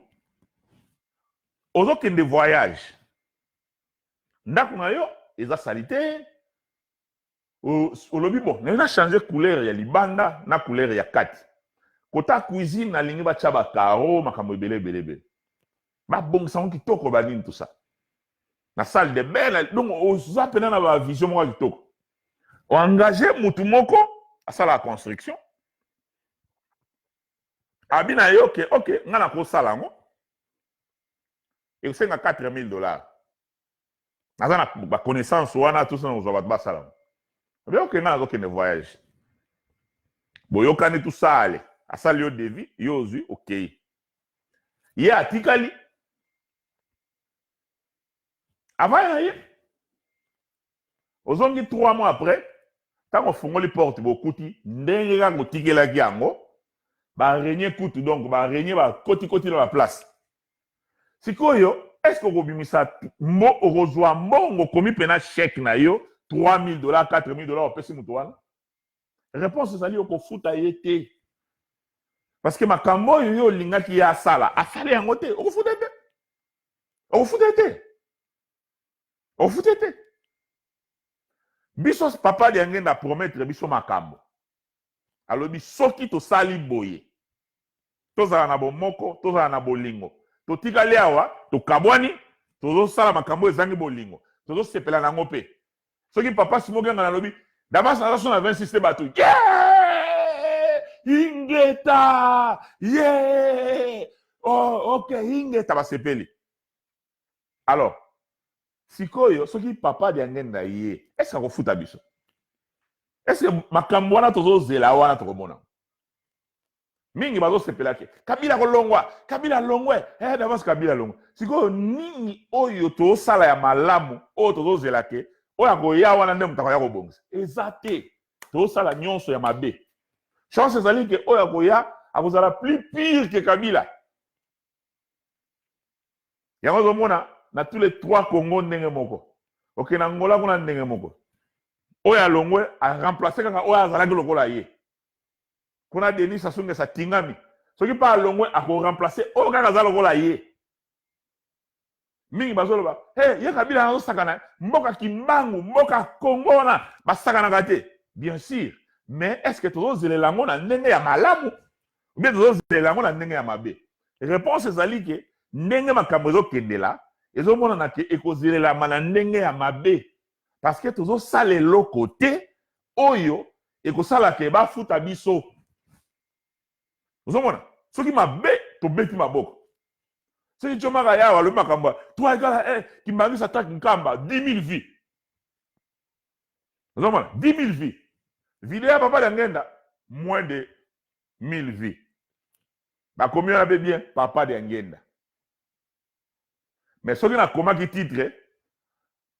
ozokende voyage, ndako na yo eza sali te, olobi: bon, nalingi nachange couleur ya libanda na couleur ya kati. Kota cuisine, nalingi batya bacarreaux, makambo ebele ebele ebele, babongisa yango kitoko, banini, tout ça, na salle de bain. Donc oza mpena na bavision moko ya kitoko. Oengage mutu moko asalaka construction, abi na ye: Ok, nga nakosala yango, ekosenga 4000 $, naza na baconnaissance wana, tosana kozwa bato basala yango. Abi: ok, nga nazokende voyage. Boyokani, tosale, asali yo devis, yo ozwi, okei, ye atikali avant ya ye. Ozongi 3 mois après, ntango ofungoli porte, bokuti ndenge kaka otikelaki yango, baaraignée kutu, donc baaraignée bakotikoti na baplace. Sikoyo, est ce que okobimisa mbo, okozwa mbongo, okomi mpena chèque na yo 3000 $, 4000 $, opesi moto wana? Réponse ezali: okofuta ye te, parce que makambo oyo yo olingaki ye asala, asali yango te. Okofuta te, okofuta te, okofuta te. Biso, papa Diangenda promettre biso makambo, alobi soki tosali boye, tozala na bomoko, tozala na bolingo. Totikali awa, tokabwani, tozosala makambo ezangi bolingo, tozosepela nango. Mpe soki papa Simokenga nalobi d'avance, naza so na 26 te, bato ye ingeta ye, oh, ok, ingeta, basepeli. Alors sikoyo, soki papa Diangenda ye, est-ce akofuta biso? Est-ce makambo wana tozozela wana tokomona? Mingi bazosepelaki Kabila kolongwa, Kabila longwe, d'avance Kabila longwe. Sikoyo nini oyo tozosala ya malamu oyo tozozela ke oyo akoya wana nde moto akoya kobongisa? Eza te, tozosala nyonso ya mabe. Chance ezali ke oyo akoya akozala plus pire ke Kabila. Yango ozomona na tous les trois Congo ndenge moko, okende Angola kuna ndenge moko, oyo alongwe aremplace kaka oyo azalaki lokola ye kuna. Denis Sassou Nguesso atingami, soki mpe alongwe, akoremplace oyo kaka aza lokola ye. Mingi bazoloba: hey, ye Kabila azosakana mboka Kimbangu, mboka Kongo wana basakanaka te. Bien sûr, mais est ce que tozozelela yango na ndenge ya malamu ou bien tozozelela yango na ndenge ya mabe? Réponse ezali ke ndenge makambo ezokendela, ezomonana ke ekozelelama na ndenge ya mabe, parce que tozosala eloko te oyo ekosala ke bafuta biso. Ozomona, soki mabe, tobeti maboko. Soki tiomaka yawa alobi makambo 3 égale 1, Kimbanguiste attaque Nkamba, 10 000 vues. Ozomona, 10 000 vues. Video ya papa Diangenda, moins de 1000 vues. Bakomi wana mpe bien papa Diangenda, mais soki nakomaki titre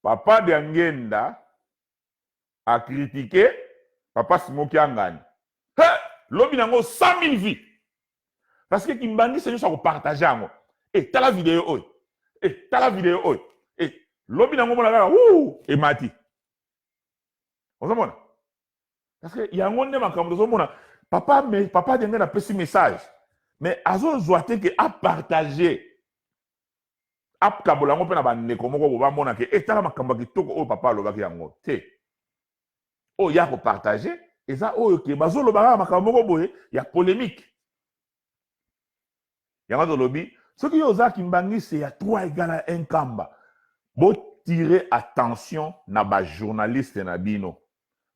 papa Diangenda A critiquer papa Simon Kiangani. He! Lobi nango 100 000 vues. Parce que kimbangiste nyonso ako partager yango. Eh, tala video oyo. Eh, tala video oyo. Eh, lobi nango mona kaka wuu emati. Ozomona? Parce que yango nde makambo tozomona papa me, papa ndenge napesi message mais azozwa te ke apartage akabola yango mpe na bandeko moko bo bamona ke etala eh, makambo ya kitoko oyo papa alobaki yango te oyo ya kopartage eza oyo ke bazoloba kaka makambo moko boye ya polemique yango tolobi soki yo oza kimbangiste ya 3 egala 1 kamba botire attention na bajournaliste na bino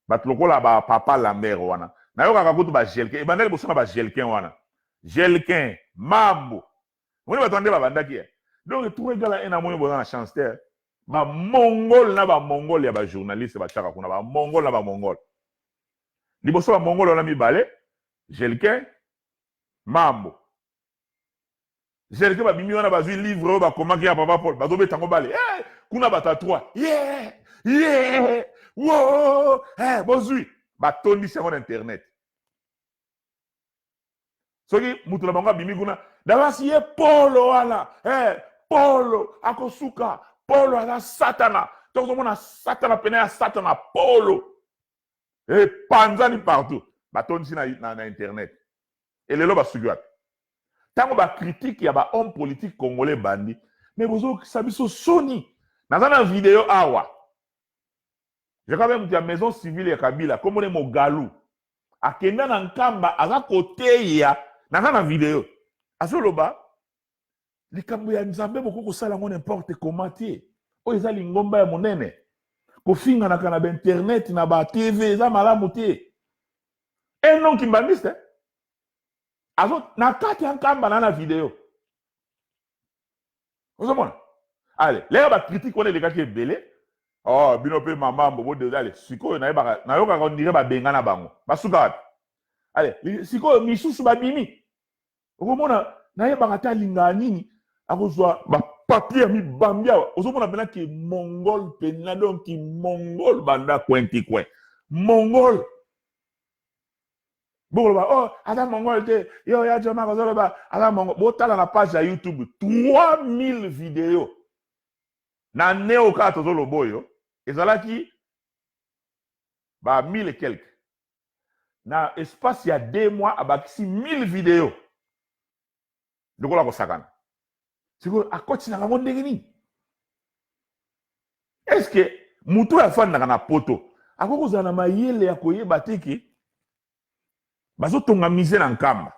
bato lokola ba papa lambert wana nayokaka kutu bagelquin ebanda liboso na bagelquin wana gelquin mambo omoni bato nde babandaki ye donc 3 egala 1 namoni boza na chance te bamongol na bamongol ya bajournaliste batiaka kuna bamongol na bamongol liboso bamongol wana mibale gelquin mambo gelquin babimi wana bazwi livre oyo bakomaki ya papa paul bazobeta yango bale hey, kuna bato ya 3 yeah, yeah, wo hey, bozwi batondisi yango na internet soki moto na bango abimi kuna dabasi ye polo wana hey, polo akosuka polo aza satana tokozomona satana pene ya satana polo epanzani partout batondisi na, na, na internet elelo basuki wapi ntango bacritique ya bahomme politique congolais ebandi me bozokisa biso soni naza na video awa je crois moto ya maison civile ya kabila komone mogalu akenda na nkamba aza koteya naza na video azoloba likambo ya nzambe bokoki kosala yango n'importe comment te oyo eza lingomba ya monene kofinganaka na bainternet na batv eza malamu te un non kimbangiste azo na kati ya nkamba na na video ozomona ale lelo bacritique wana elekaki ebele oh bino mpe mamambo bodeza ale sikoyo nayebaka nayokaka ondire babengana bango basuka wapi ale sikoyo misusu babimi okomona nayebaka ata alingaka nini akozwa bapapier ya mibambi awa ozomona mpena ke mongol mpena donc mongol banda coin ti coin mongol bokoloba oh aza mongol te yo ya jomaka ozoloba aza mongol botala na page ya youtube 3000 video na neo kaka tozoloba oyo ezalaki ba 1000 et quelque na espace ya 2 mois abakisi 1000 video lokola kosakana sikoyo akotinaka yango ndenge nini estce moto oyo afandaka na poto akoki kozala na mayele ya koyeba te ke bazotonga mise na nkamba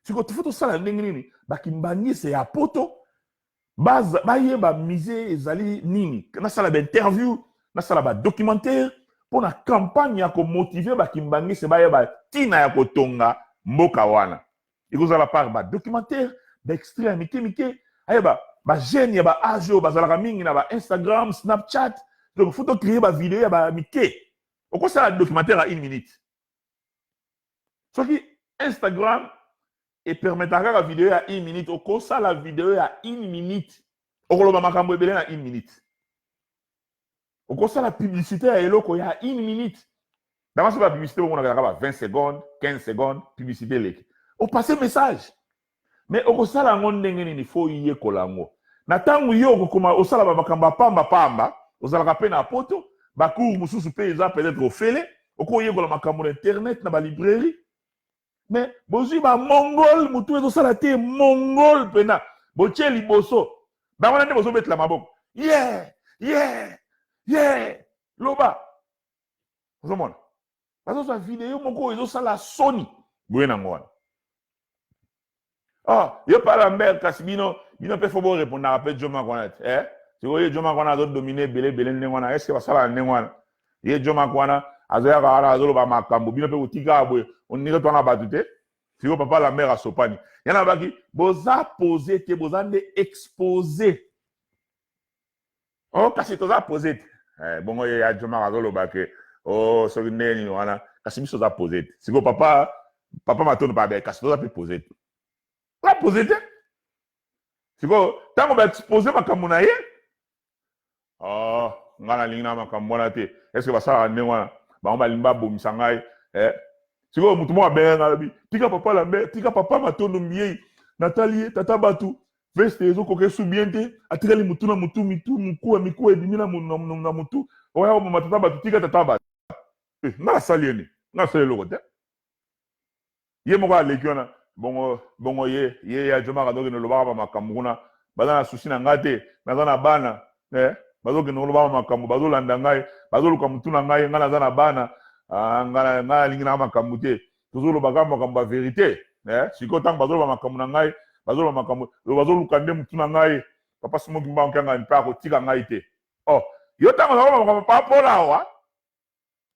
sikoyo tofo tosala ndenge nini bakimbangise ya poto bayeba musée ezali nini nasala bainterview nasala badocumentaire mpo na campagne ya komotive bakimbangise bayeba ntina ya kotonga mboka wana ekozala par badocumentaire baextrait ya mike mike ayeba bajeune ya baage oyo bazalaka mingi na bainstagram snapchat donc faut tocree bavideo ya bamike okosala documentaire ya une minute soki instagram epermetaka kaka video ya une minute okosala video ya une minute okoloba makambo ebele na une minute okosala publicité ya eloko ya une minute dama so bapublicité bomonaka kaka ba 20 secondes 15 secondes publicité eleki opasse message mais okosala yango ndenge nini fo oyekola yango na ntango yo okokoma osala bamakambo ya pamba pamba ozalaka mpe na poto bacours mosusu mpe eza peut-être ofele okoyekola makambo na internet na balibrairie mais bozwi bamongol motu ezosala te mongol mpena botie liboso bango wana nde bozobetela maboko ye ye ye loba ozomona bazozwa video moko oyo ezosala soni boye nango wana oh yo pa lambert kasi bino bino mpe fo borepondaka mpe jomako wana te eh? sikoyo ye jomako wana azodomine ebele ebele ndenge wana estce basalaka ndenge wana ye jomako wana azoyaka wana azoloba makambo bino mpe botikaka boye ondire twana bato te sikoyo papa lambert asopani yana baki boza pose te boza nde expose oh kasi toza pose te eh, bongo ye ya jomaka azoloba ke oh soki ndenge nini wana kasi biso toza pose te sikoyo papa papa matondo pabe kasi toza mpe pose te toza pose te sikoyo ntango baexpose makambo na ye oh. Ngai nalingi na makambo wana te. Est ce que basalaka ndenge wana? Bango balingi babomisa ngai. Eh? Sikoyo motu moko abenga ngai, alobi tika papa Lambert, tika papa Matondo Mbiei. Natali ye tata bato veste ezokoka esu bien te, atikali motu na motu, mitu mikuwa mikuwa ebimi na motu, oya koboma tata bato, tika tata bato. Eh, ngai nasali ye nini? Ngai nasali eloko te. Ye moko aleki wana bongo bongo ye ye ya jomaka azokende olobaka ba makambo kuna, baza na susi na ngai te, naza na bana eh, bazokende olobaka makambo, bazolanda ngai, bazoluka motu na ngai, ngai naza na bana, ah, ngai nalingi nanga makambo te, tozoloba kaka makambo ya verite eh, sikoyo ntango bazoloba makambo na ngai, bazoloba makambo, bazoluka nde motu na ngai, papa Simon Kimbangu Kiangani mpe akotika ngai te. Oh, yo ntango ozaloba makambo papa Paul awa,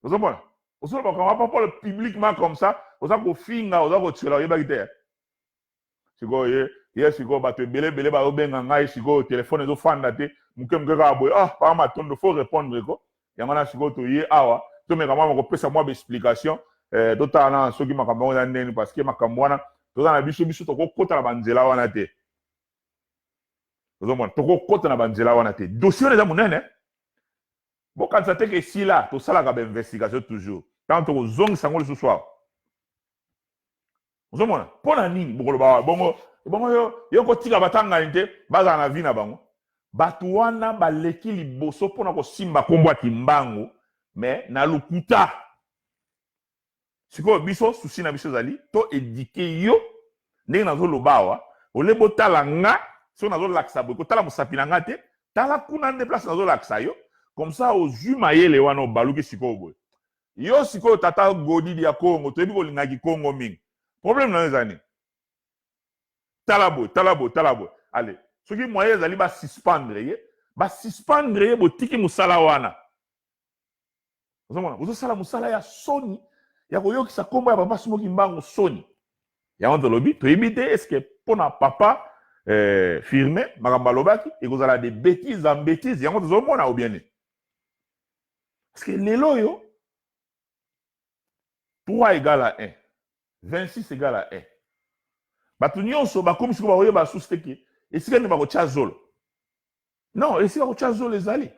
ozomona ozoloba makambo papa Paul publiquement comme ça, oza kofinga, oza kotiola, oyebaki te. Sikoyo ye ye sikoyo bato ebele ebele bazobenga ngai sikoyo, telefone ezofanda te, moke moke kaka boye, ah papa Matondo, faut répondre ko. Yango wana sikoyo toye awa, tomeka mwa kopesa mwa baexplication, eh, totala na soki makambo yango eza ndeni, parce que makambo wana toza na biso, biso tokokota na banzela wana te. Ozomona, tokokota na banzela wana te, dossier wana eza monene. Bokanisa te ke esila, tosalaka ba investigation toujours. Tango tokozongisa yango lisusu awa. Ozomona? Mpo na nini bokoloba bongo bongo yo yo kotika batangani te bazala na vie na bango. Bato wana baleki liboso mpo na kosimba kombo ya Kimbangu mais na lokuta. Sikoyo biso souci na biso ezali to eduquer yo ndenge nazo loba awa, ole botala nga soki nazo lakisa boye, kotala mosapi na nga te, tala kuna nde place nazo lakisa yo, comme ça ozui mayele wana obaluki sikoyo boye. Yo sikoyo tata Godi ya Kongo, toyebi kolinga kikongo mingi. Problème na yo eza nini? Tala boye, tala boye, tala boye. Allez, soki moyen ezali ba suspendre ye, ba suspendre ye, botiki mosala wana. Ozomona, ozosala mosala ya soni ya koyokisa kombo ya papa Simon Kimbangu soni. Yango tolobi, toyebi te est-ce que pona papa Firmin makambo alobaki ekozala de bêtises en bêtises, yango tozomona ou bien nini? Parce que lelo oyo 3 égale à 1, 26 égale à 1. Bato nyonso bakomi sikoyo bakoyeba susu te ke esika nini bakotia zolo. Non, esika kotia zolo ezali.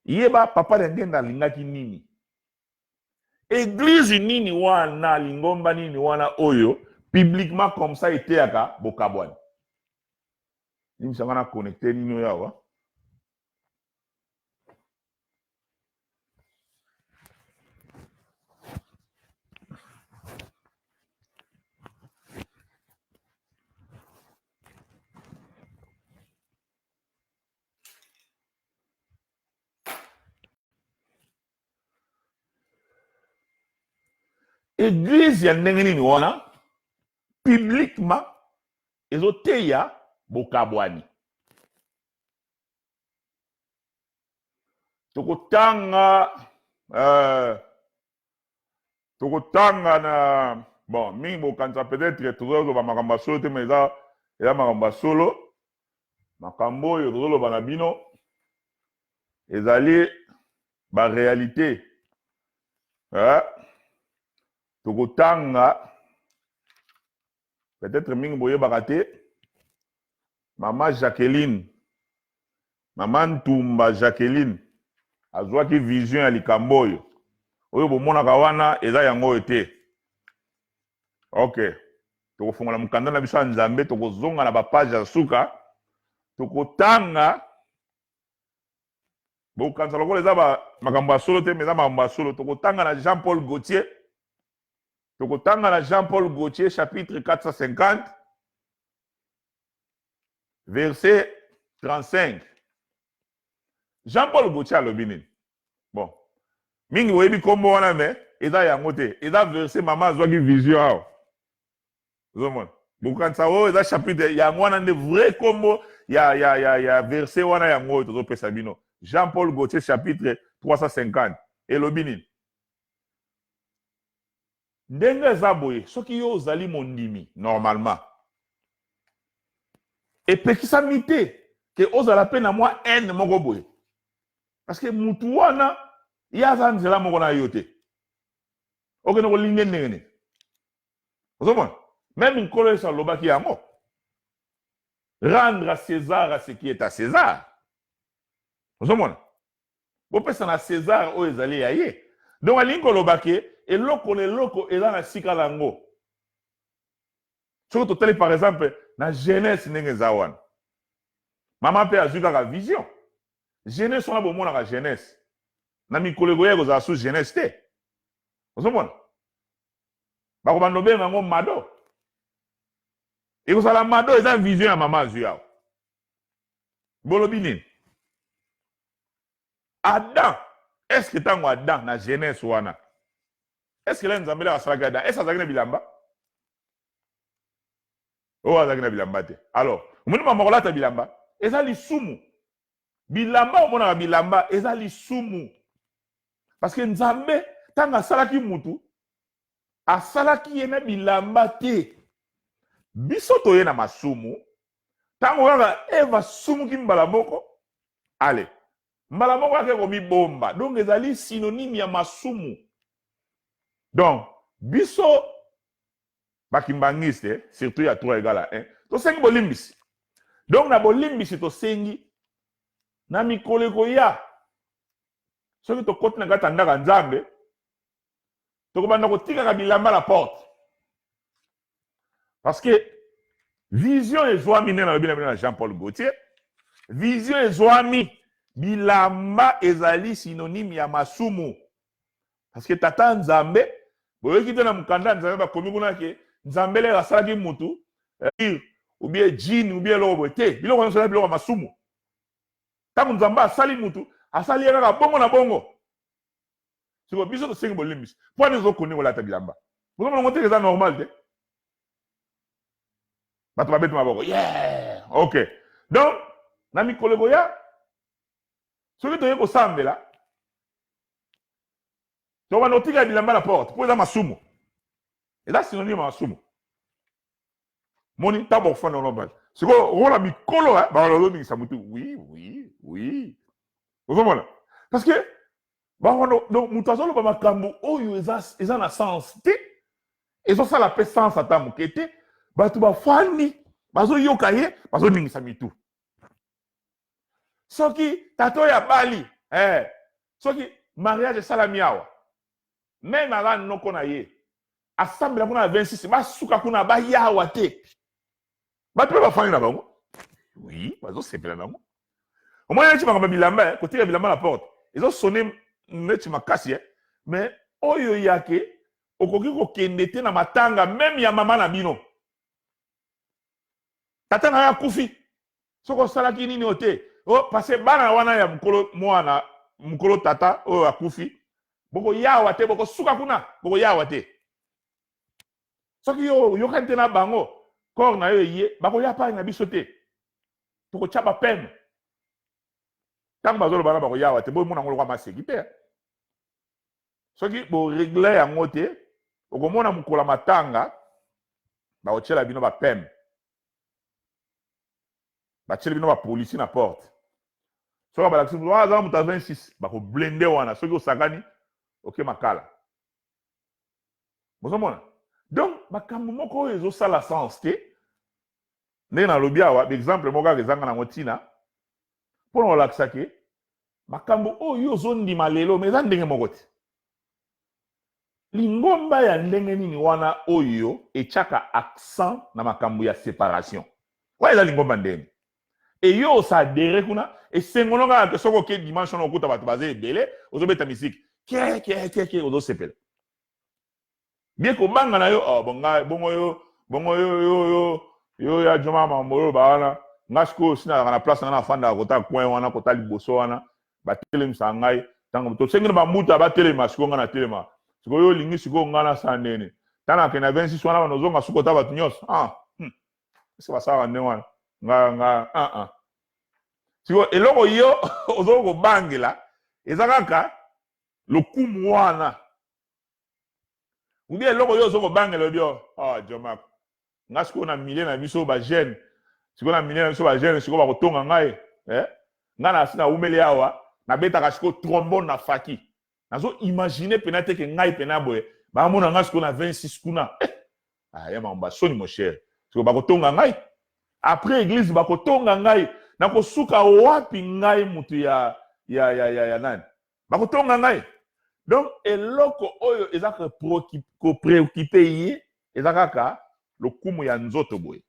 Yeba papa Diangienda alingaki nini? Eglise nini wana, lingomba nini wana oyo publiquement comme ça eteyaka bokabwani? Limbisa nga na connecte nini oyo awa? Eglise ya ndenge nini wana publiquement ezoteya bokabwani? Tokotanga tokotanga na bon mingi bokanisa peut-être tozoloba makambo ya solo te, mais eza eza makambo ya solo. Makambo oyo tozoloba na bino ezali ba réalité. Tokotanga peut-être mingi boyebaka te, mama Jacqueline, mama Ntumba Jacqueline azwaki vision ya likambo oyo. Oyo bomonaka wana eza yango oyo te. Ok, tokofongola mokanda na biso ya Nzambe, tokozonga na ba page ya suka, tokotanga. Bokanisa lokola eza ba makambo ya solo te, mais eza makambo ya solo. Tokotanga na Jean-Paul Gaultier. Tokotanga na Jean-Paul Gaultier chapitre 450 verset 35. Jean-Paul Gaultier alobi nini? Bon, mingi boyebi kombo wana, mais eza yango te. Eza verset mama azwaki vision awa. Ozomona? Bokanisa oyo eza chapitre yango wana nde vrai kombo ya verset wana, yango oyo tozopesa bino. Jean-Paul Gaultier chapitre 350 elobi nini? Ndenge eza boye, soki yo ozali mondimi normalement, epekisami te ke ozala pe na mwa haine moko boye, parce que mutu wana ye aza nzela moko na yo te, okende kolinga ndenge nini? Ozomona, meme Nkolo Yesu alobaki yango, rendre à César à ce qui est à César. Ozomona? Bopesa na César oyo ezali ya ye. Donc alingi koloba ke eloko na eloko eza na sika na yango. Soki totali par exemple na jeunesse ndenge eza wana, mama mpe azwi kaka vision. Jeunesse wana bomonaka jeunesse na mikolo ekoya ekozala sous jeunesse te. Ozomona bakobanda obenga yango mado, ekozala mado. Eza vision ya mama azwi awa. Bolobi nini? Adam, est ce que ntango Adam na jeunesse wana, est ce que la Nzambe laka asalaki Adam, est ce azalaki na bilamba? Oyo azalaki na bilamba te. Alors omoni mama kolata bilamba eza lisumu. Bilamba, omonaka bilamba eza lisumu, parce que Nzambe ntango asalaki mutu, asalaki ye na bilamba te. Biso toye na masumu. Ntango kaka Eva asumuki, mbala moko ale mbala moko ake komibomba. Donc ezali synonyme ya masumu. Donc biso bakimbangiste, surtout ya 3 égale à 1, tosengi bolimbisi. Donc na bolimbisi tosengi, na mikolo ekoya, soki tokoti na kati ya ndako ya Nzambe, tokobanda kotikaka bilamba na porte, parce que vision ezwami nde nalobi na bino na Jean Paul Gaultier. Vision ezwami, bilamba ezali synonyme ya masumu, parce que tata Nzambe, boyoki te na mokanda ya Nzambe bakomi kuna ke Nzambe lelo asalaki mutu ou bien jean ou bien eloko boye te. Biloko nyonso eza biloko ya masumu. Ntango Nzambe asali mutu, asali ye kaka bongo na bongo. Sikoyo biso tosengi bolimbisi mpo wana ezokoni kolata bilamba. Bozomona ngo te, eza normal te. Bato babeti maboko, yeah, ok. Donc na mikolo ekoya, soki toye kosambela, tobanda kotika bilamba na porte, mpo eza masumu, eza synonyme ya masumu. Moni ntango bakofanda wana, sikoyo okomona mikolo bazoningisa motu, Oui." Ozomona, parce que bango, donc moto azoloba makambo oyo eza na sens te, ezosala mpe sens ata moke te. Bato bafandi, bazoyoka ye, bazoningisa mitu. Soki tata oyo abali, soki mariage esalami awa, même aza noko na ye, asambela kuna na 26, basuka kuna, bayawa te. Bato mpe bafandi na bango, oui, bazosepela nango. Omoni neti makambo ya bilamba, kotika bilamba na porte ezosone neti makasi, mais oyo yake okoki kokende te na matanga même ya mama na bino. Tata na yo akufi, soki osalaki nini o te, o parce bana wana ya mokolo, mwana mokolo, tata oyo akufi, bokoyawa te, bokosuka kuna, bokoyawa te. Soki yo oyokani te na bango, corps na yo eye, bakoya pai na biso te, tokotya bapeme. Ntango bazoloba na bakoyawa te, bomona yango lokwa maseki te. Soki borégler yango te, okomona mokolo ya matanga bakotiela bino bapeme, batieli bino bapolisi na porte. Soki balakisi aza moto ya 26, bakoblender wana. Soki osakani, oke makala. Bozomona donc makambo moko oyo ezosala sens te. Ndenge nalobi awa, baexemple moko kaka ezanga nango ntina mpona kolakisa ke makambo oyo ozondima lelo, mais eza ndenge moko te. Lingomba ya ndenge nini wana oyo etiaka accent na makambo ya séparation? Wana eza lingomba ndenge eyo osadhérer kuna. Esengono kaka ke soki oke dimanche wana, okuta bato baza ebele, ozobeta misiki kekekeke, ozosepela bien. Kobanga na yo, oh, bonga bongo yo, bongo yo, yo, yo, yo ya joma mambo oyo bawana. Nga sikoyo si nazalaka na place nga, nafandaka kota coin wana, kota liboso wana, batelemisaka ngai ntango tosengeli bambuta batelema. Sikoyo nga natelema, sikoyo yo olingi sikoyo nga nasala ndeni? Ntango nakende na 26 wana, banozonga suki ota bato nyonso. Ah, ese basalaka ndenge wana? Nga ah, ah. Sikoyo eloko yo ozoki kobangela eza kaka lokumu wana, ou bien eloko yo ozo kobangela, oyebi, oh, Jomak, nga sikoyo na milieu na biso bajeune, sikoyo na milieu na biso bajeune, sikoyo bakotonga ngai, eh? Nga na si nawumeli awa, nabetaka sikoyo trombone na faki. Nazo imagine pena te ke ngai pena boye bamona ngai sikoyo na 26 kuna, eh! Ah, ya makambo basoni, mon cher. Sikoyo bakotonga ngai après église, bakotonga ngai, nakosuka wapi? Ngai mutu ya nani? Bakotonga ngai. Donc eloko oyo eza ko préoccuper ye eza kaka lokumu ya nzoto boye.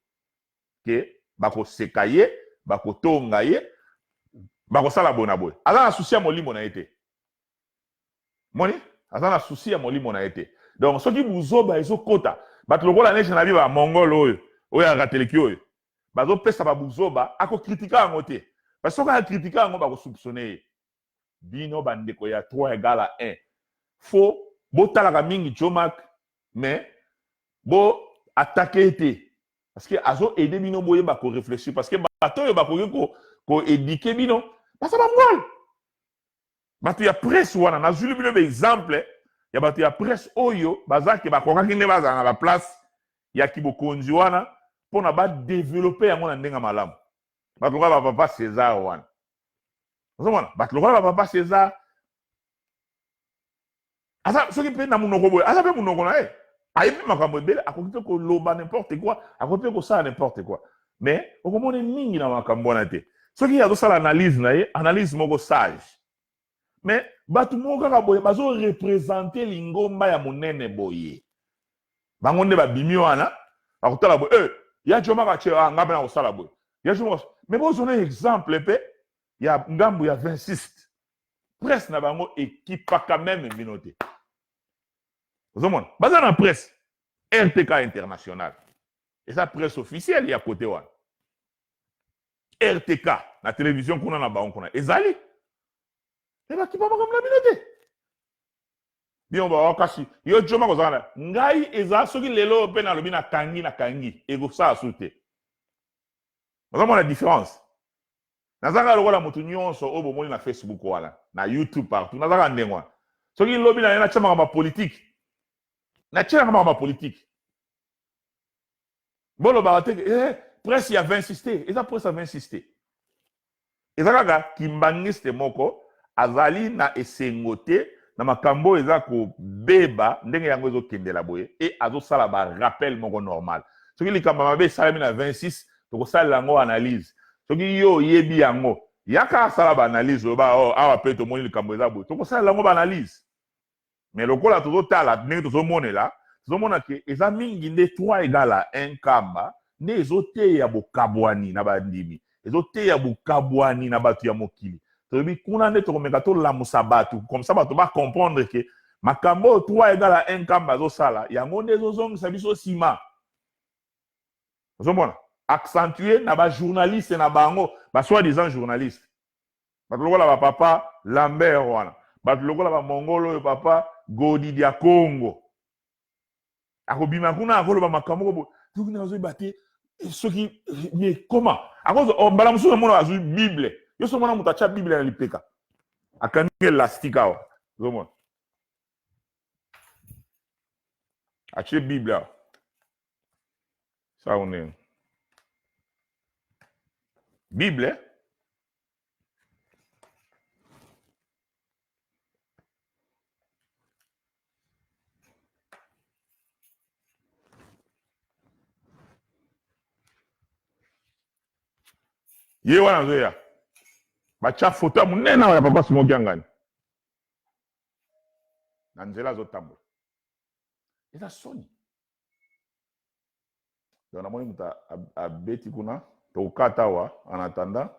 Ke bakoseka ye, bakotonga ye, bakosala boye na boye. Aza na souci ya molimo na ye te. Moni? Aza na souci ya molimo na ye te. Donc soki buzoba ezokota, bato lokola neti na bi ba mongol oyo, oyo arateleki oyo, bazopesa ba buzoba, akokritika yango te. Parce soki akritika yango bakosoupçonner ye. Bino bandeko ya 3 égale à 1, faut botalaka mingi Djomack, mais bo attaquer ye te. Parce que azo aider bino boyeba ko réfléchir. Parce que bato oyo bakoki ko éduquer bino, baza ba mongol. Bato ya presse wana, nazwili bino ba exemple ya bato ya presse oyo bazaki bakokaki nde bazala na ba place ya kibokonzi wana mpona ba développer yango na ndenge malamu. Bato lokola ba papa César wana. Ozomona bato lokola ba papa César aza soki mpe na monoko boye, aza mpe monoko na ye, ayebi makambo ebele, akoki mpe koloba n'importe quoi, akoki mpe kosala n'importe quoi, mais okomona mingi na makambo wana te. Soki ye azosala analyse na ye, analyse moko sage, mais bato moko kaka boye bazo représenter lingomba ya monene boye, bango nde babimi wana bakotala boye, ya Djomack atie, ah, nga mpe nakosala boye, ya Djomack. Mais bozona exemple mpe ya ngambu ya 26 presse na bango ekipaka meme bino te. Ozomona baza na presse RTK international, eza presse officielle ya côté wana, RTK na télévision kuna na bango kuna ezali, me bakipa makambo na bino te. Bino bawa kasi yo Djomack kozala na ngai eza soki lelo mpe nalobi nakangi nakangi ekosala su te. Ozomona différence? Nazaka lokola motu nyonso oyo bomoni na Facebook wana, na YouTube, partout, nazaka ndenge wana. Soki lobi na ye natia makambo ya politike, natielaka makambo ya politike, bolobaka te presse ya 26 te, eza presse ya 26 te, eza kaka kimbangiste moko azali na esengo te na makambo oyo eza kobeba ndenge yango ezokendela boye, e azosala ba rappel moko normal. Soki likambo mabe esalemi na 26, tokosalela yango analyse. Soki yo oyebi yango, yaka asala ba analyse oyo ba oh, awa mpe tomoni likambo eza boye, tokosalela yango ba analyse. Mais lokola tozotala ndenge tozomonela, tozomona ke eza mingi nde 3 égale à 1 kamba nde ezoteya bokabwani na bandimi, ezoteya bokabwani na bato ya mokili. Toyebi kuna nde tokomeka tolamusa bato, comme ça bato ba comprendre ke makambo oyo 3 égale à 1 kamba azosala yango nde ezozongisa biso nsima. Ozomona accentuer na ba journaliste na bango, ba soi-disant journaliste, bato lokola ba papa Lambert wana, bato lokola ba mongolo oyo papa Godi dia Congo akobima kuna akoloba makambo moko boye, soki nazoyeba te soki mais comment akozwa mbala mosusu omona azwi Bible. Yo so omona moto atya Bible na lipeka, akangi élastique awa, ozomona atie Bible awa, sawa nini Bible ye wana azoya batya foto ya monene awa ya papa Simon Kiangani na nzela azotambola, eza soni. Donc namoni moto abeti kuna, tokokata awa en attendant.